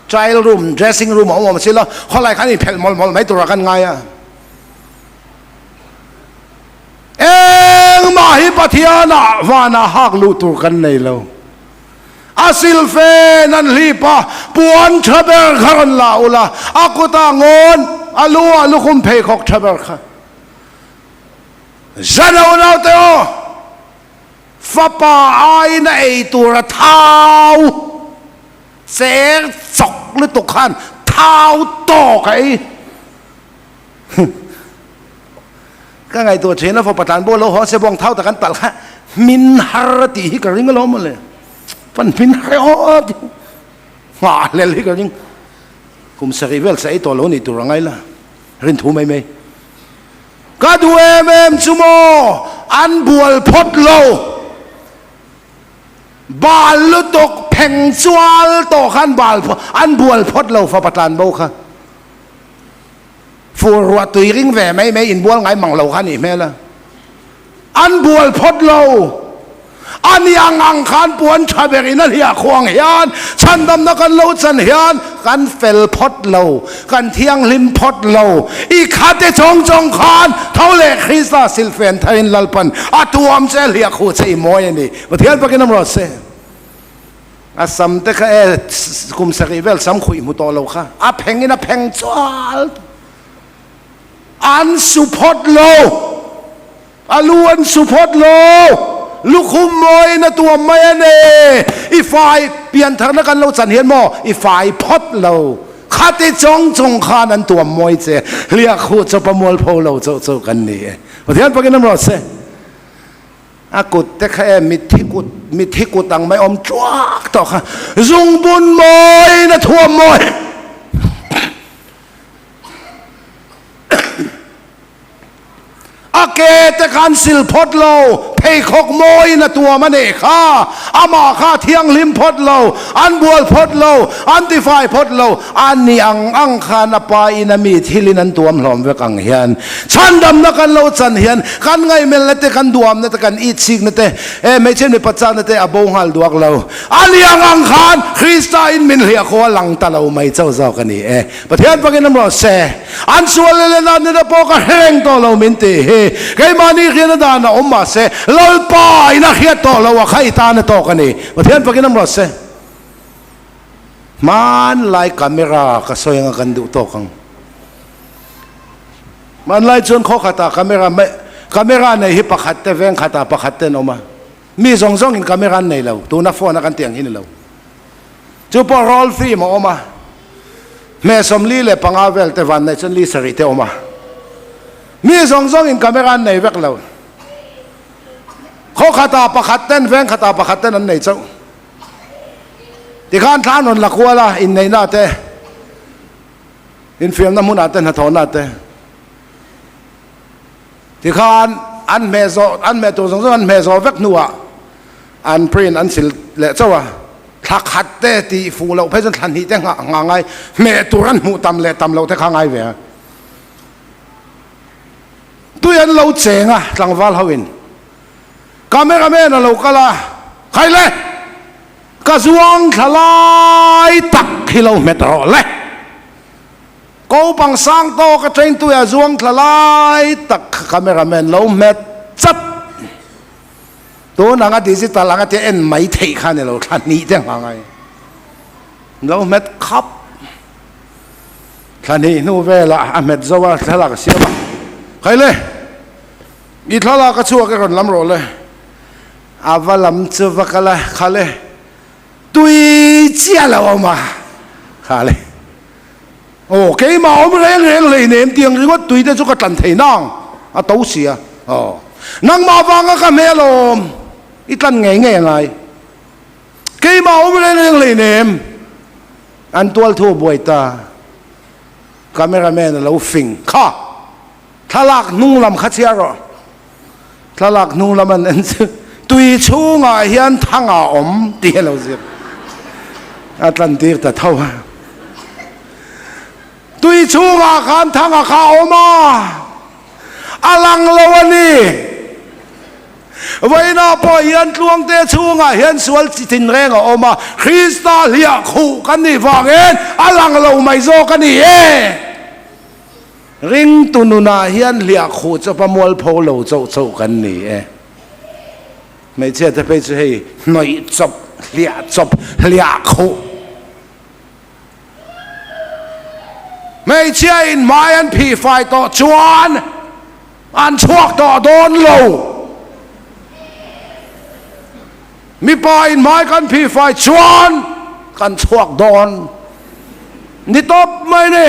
trial room, dressing room a awm awm si lo, khawlai khan inphelh mawlh mawlh mai turah kan ngai a. Keimah hi Pathianah vanah hak luh tur kan nei lo. A silfen an hlip a, puan tha ber kha rawn la ula, a kutah ngawn, a lu ah lukhum pheikhawk tha ber kha. Zan a unaute aw, fapa aiin a ei tur a thau cher chawk lutuk khan thau tawk a ei. Ka ngaihtuah thin a, fapa tlan pawh lo haw se bawng thau tak an palh kha hmin har a tih hi ka ring alawm mawle. Pan hmin har e aw tih nghah hlel hi ka ring. Kum sarih vel sa ei tawh lo nih tur a ngai la, rin thu mai mai. Ka duh em em chu maw an bual phawt lo. Bal lutuk pheng chual tawh khan bal an bual phawt lo fapa tlan bo kha. Fur ruah tui ring ve mai mai inbual ngai mang lo kha nih hmel a. An bual phawt lo. A ni ang ang khan puan tha ber in a hliah khuang hian chhandamna kan lo chan hian kan fel phawt lo, kan thianghlim phawt lo. I khate chawng chawng khan tho leh Krista silfen tharin Lalpan a tuam che hliah khuh che i mawi a ni. Pathian pakin a rawh se. A sam te kha e kum sarih vel sam khuih hmu tawh lo kha a pheng in a pheng chual an su phawt lo a lu an su phawt lo lukhum mawi in a tuam mai a ni i fai piantharna kan lo chan hian maw i fai phawt lo khati chawng chung khan an tuam mawi che hliah khuh chawpa mualpho lo chauh chauh kan ni e Pathian pakin awm rawh se. A kut te kha e mitthi kut mitthi kut ang mai awm tluak tawh kha zungbun mawi in a thuam mawi. A ke te khan sil phawt lo, pheikhawk mawi in a tuam a nih kha, amah kha a thianghlim phawt lo, an bual phawt lo, an tifai phawt lo, a ni ang ang khan a pa in a mi thil in an tuam hlawm vek ang hian Chhandamna kan lo chan hian kan ngaihmelna te, kan duamna te, kan itsikna te, he hmeichhe mipa chakna te a bo nghal duak lo. A liang ang khan Krista in min hliah khaw a lang ta lo mai chauh zawk a ni e. Pathian pakin awm rawh se. An sual leh leh natna pawh ka hre reng tawh lo min tih hi. Keimahni hriatna dan a awm mah se Lalpa in a hriat tawh lo a kha i tan a tawk a ni. Pathian pakin awm rawh se. Hmanlai camera ka sawi anga kan duh tawk ang. Hmanlai chuan khaw khatah camera camera nei hi pakhat te veng khatah pakhat te an awm a, mi zawng zawngin camera an nei lo, tuna phone a kan tih ang hi ni lo. Chu pawh roll film a awm a, hmeh 45 vel te van nei chuan li sarih te a awm a, mi zawng zawngin camera an nei vek lo. Khaw khatah pakhat ten veng khatah pakhat ten an nei chauh. Tikhan thla an rawn la kual a, inneihna te, Infiamna hmunah te hnathawhna te tikhan an hmeh zawh an hmeh tur zawng zawng an hmeh zawh vek hnuah an print an sil leh chauh a, thla khat te tih fuh loh phei chuan thla hnih te nghah nghah ngai hmeh tur an hmuh tam leh tam loh te kha ngai ve a. Tui an lo cheng a tlangval ho in cameraman a lo kal a, Khai le! Ka zuang thla lai tak hi lo hmet rawh le. Ko pang sang tawk a train tuia zuang thla lai tak kha cameraman lo hmet chat. Tun anga digital anga tia en mai theih kha ni lo thla hnih te nghah ngai. Lo hmet khap. Thla hnih hnu velah a hmet zo a thlalak a siam a. Khai le! I thlalak a chhuak e rawn lam rawh le. A va lam chu va kal a, Khale, tui chiah lo awm a, Khale, aw keimah awm reng reng hleinem tiang ringawt tui te chu ka tlan thei nang, a to si a, aw nangmah vanga ka hmel awm i tlan ngei ngei a ngai, keimah awm reng reng hleinem, an tual thu a buai ta, cameraman a lo fing kha, thlalak hnung lam kha chhiar rawh. Thlalak hnung lam an en chu tui chhungah hian thang a awm tih a lo zir a tlan tir ta tho a. Tui chhungah khan thang a kha awm a, a lang lo a ni. Vawiinah pawh hian tluangte chhungah hian sual chi tinreng a awm a, Krista hliah khuh kan nih vangin a lang lo mai zawk a ni e. Ringtu nunah hian hliah khuh chawpa mualpho lo chauh chauh kan ni e. Hmeichhia te phei chu hei hnawih chawp, hliah chawp, hliah khuh. Hmeichhia in hmai an phih fai tawh chuan an chhuak tawh dawn lo. Mipa in hmai kan phih fai chuan kan chhuak dawn ni tawp mai ni.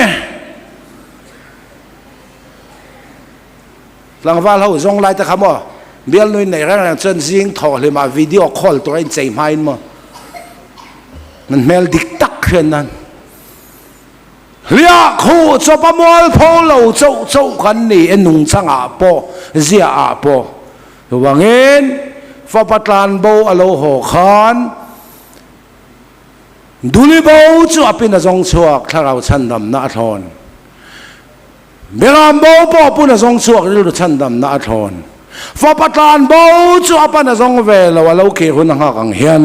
Tlangval ho zawng lai te kha maw bialnu in neih reng reng chuan zing thawh hlimah video call tur a inchei hmain maw an hmel dik tak hian nan hliah khuh chawp a mualpho lo chauh chauh kan ni e nungchangah pawh ziaah pawh chuvangin fapa tlanbo a lo haw khan duli bo chu a pin a zawng chhuak thlarau chhandamna a thlawn. Beram bo pawh pun a zawng chhuak rilru chhandamna a thlawn. Fapa tlan bo chu a pan a zawng ve lo, a lo kir hun a nghak ang hian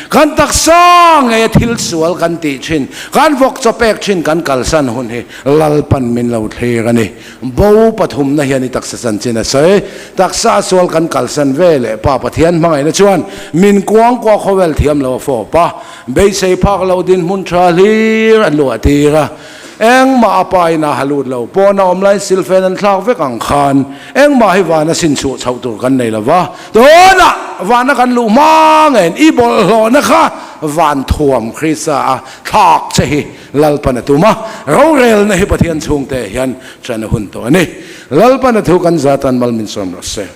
kan taksa ngei a thil sual kan tih thin, kan vawk chaw pek thin kan kalsan hun hi Lalpan min lo thlir a ni. Bo pathumna hian i taksa chanchin a sawi. Taksa sual kan kalsan ve leh Pa Pathian hmangaihna chuan min kuangkuah khawvel thiam lo a fawp a, beisei phak loh dinhmun tha hlir a luah tir a. Engmah a pa in a ha lut lo, pawn a awm laiin silfen an thlak vek ang khan engmah hi vana sin chhuh chhoh tur kan nei lo va, tunah vana kan luh hma ngeiin i bawlhhlawhna kha van thuam Krista a thlak che hi Lalpan a tum a, rorelna hi Pathian chhungte hian ṭan a hun tawh a ni. Lalpan a thu kan zatan mal min sawm rawh se.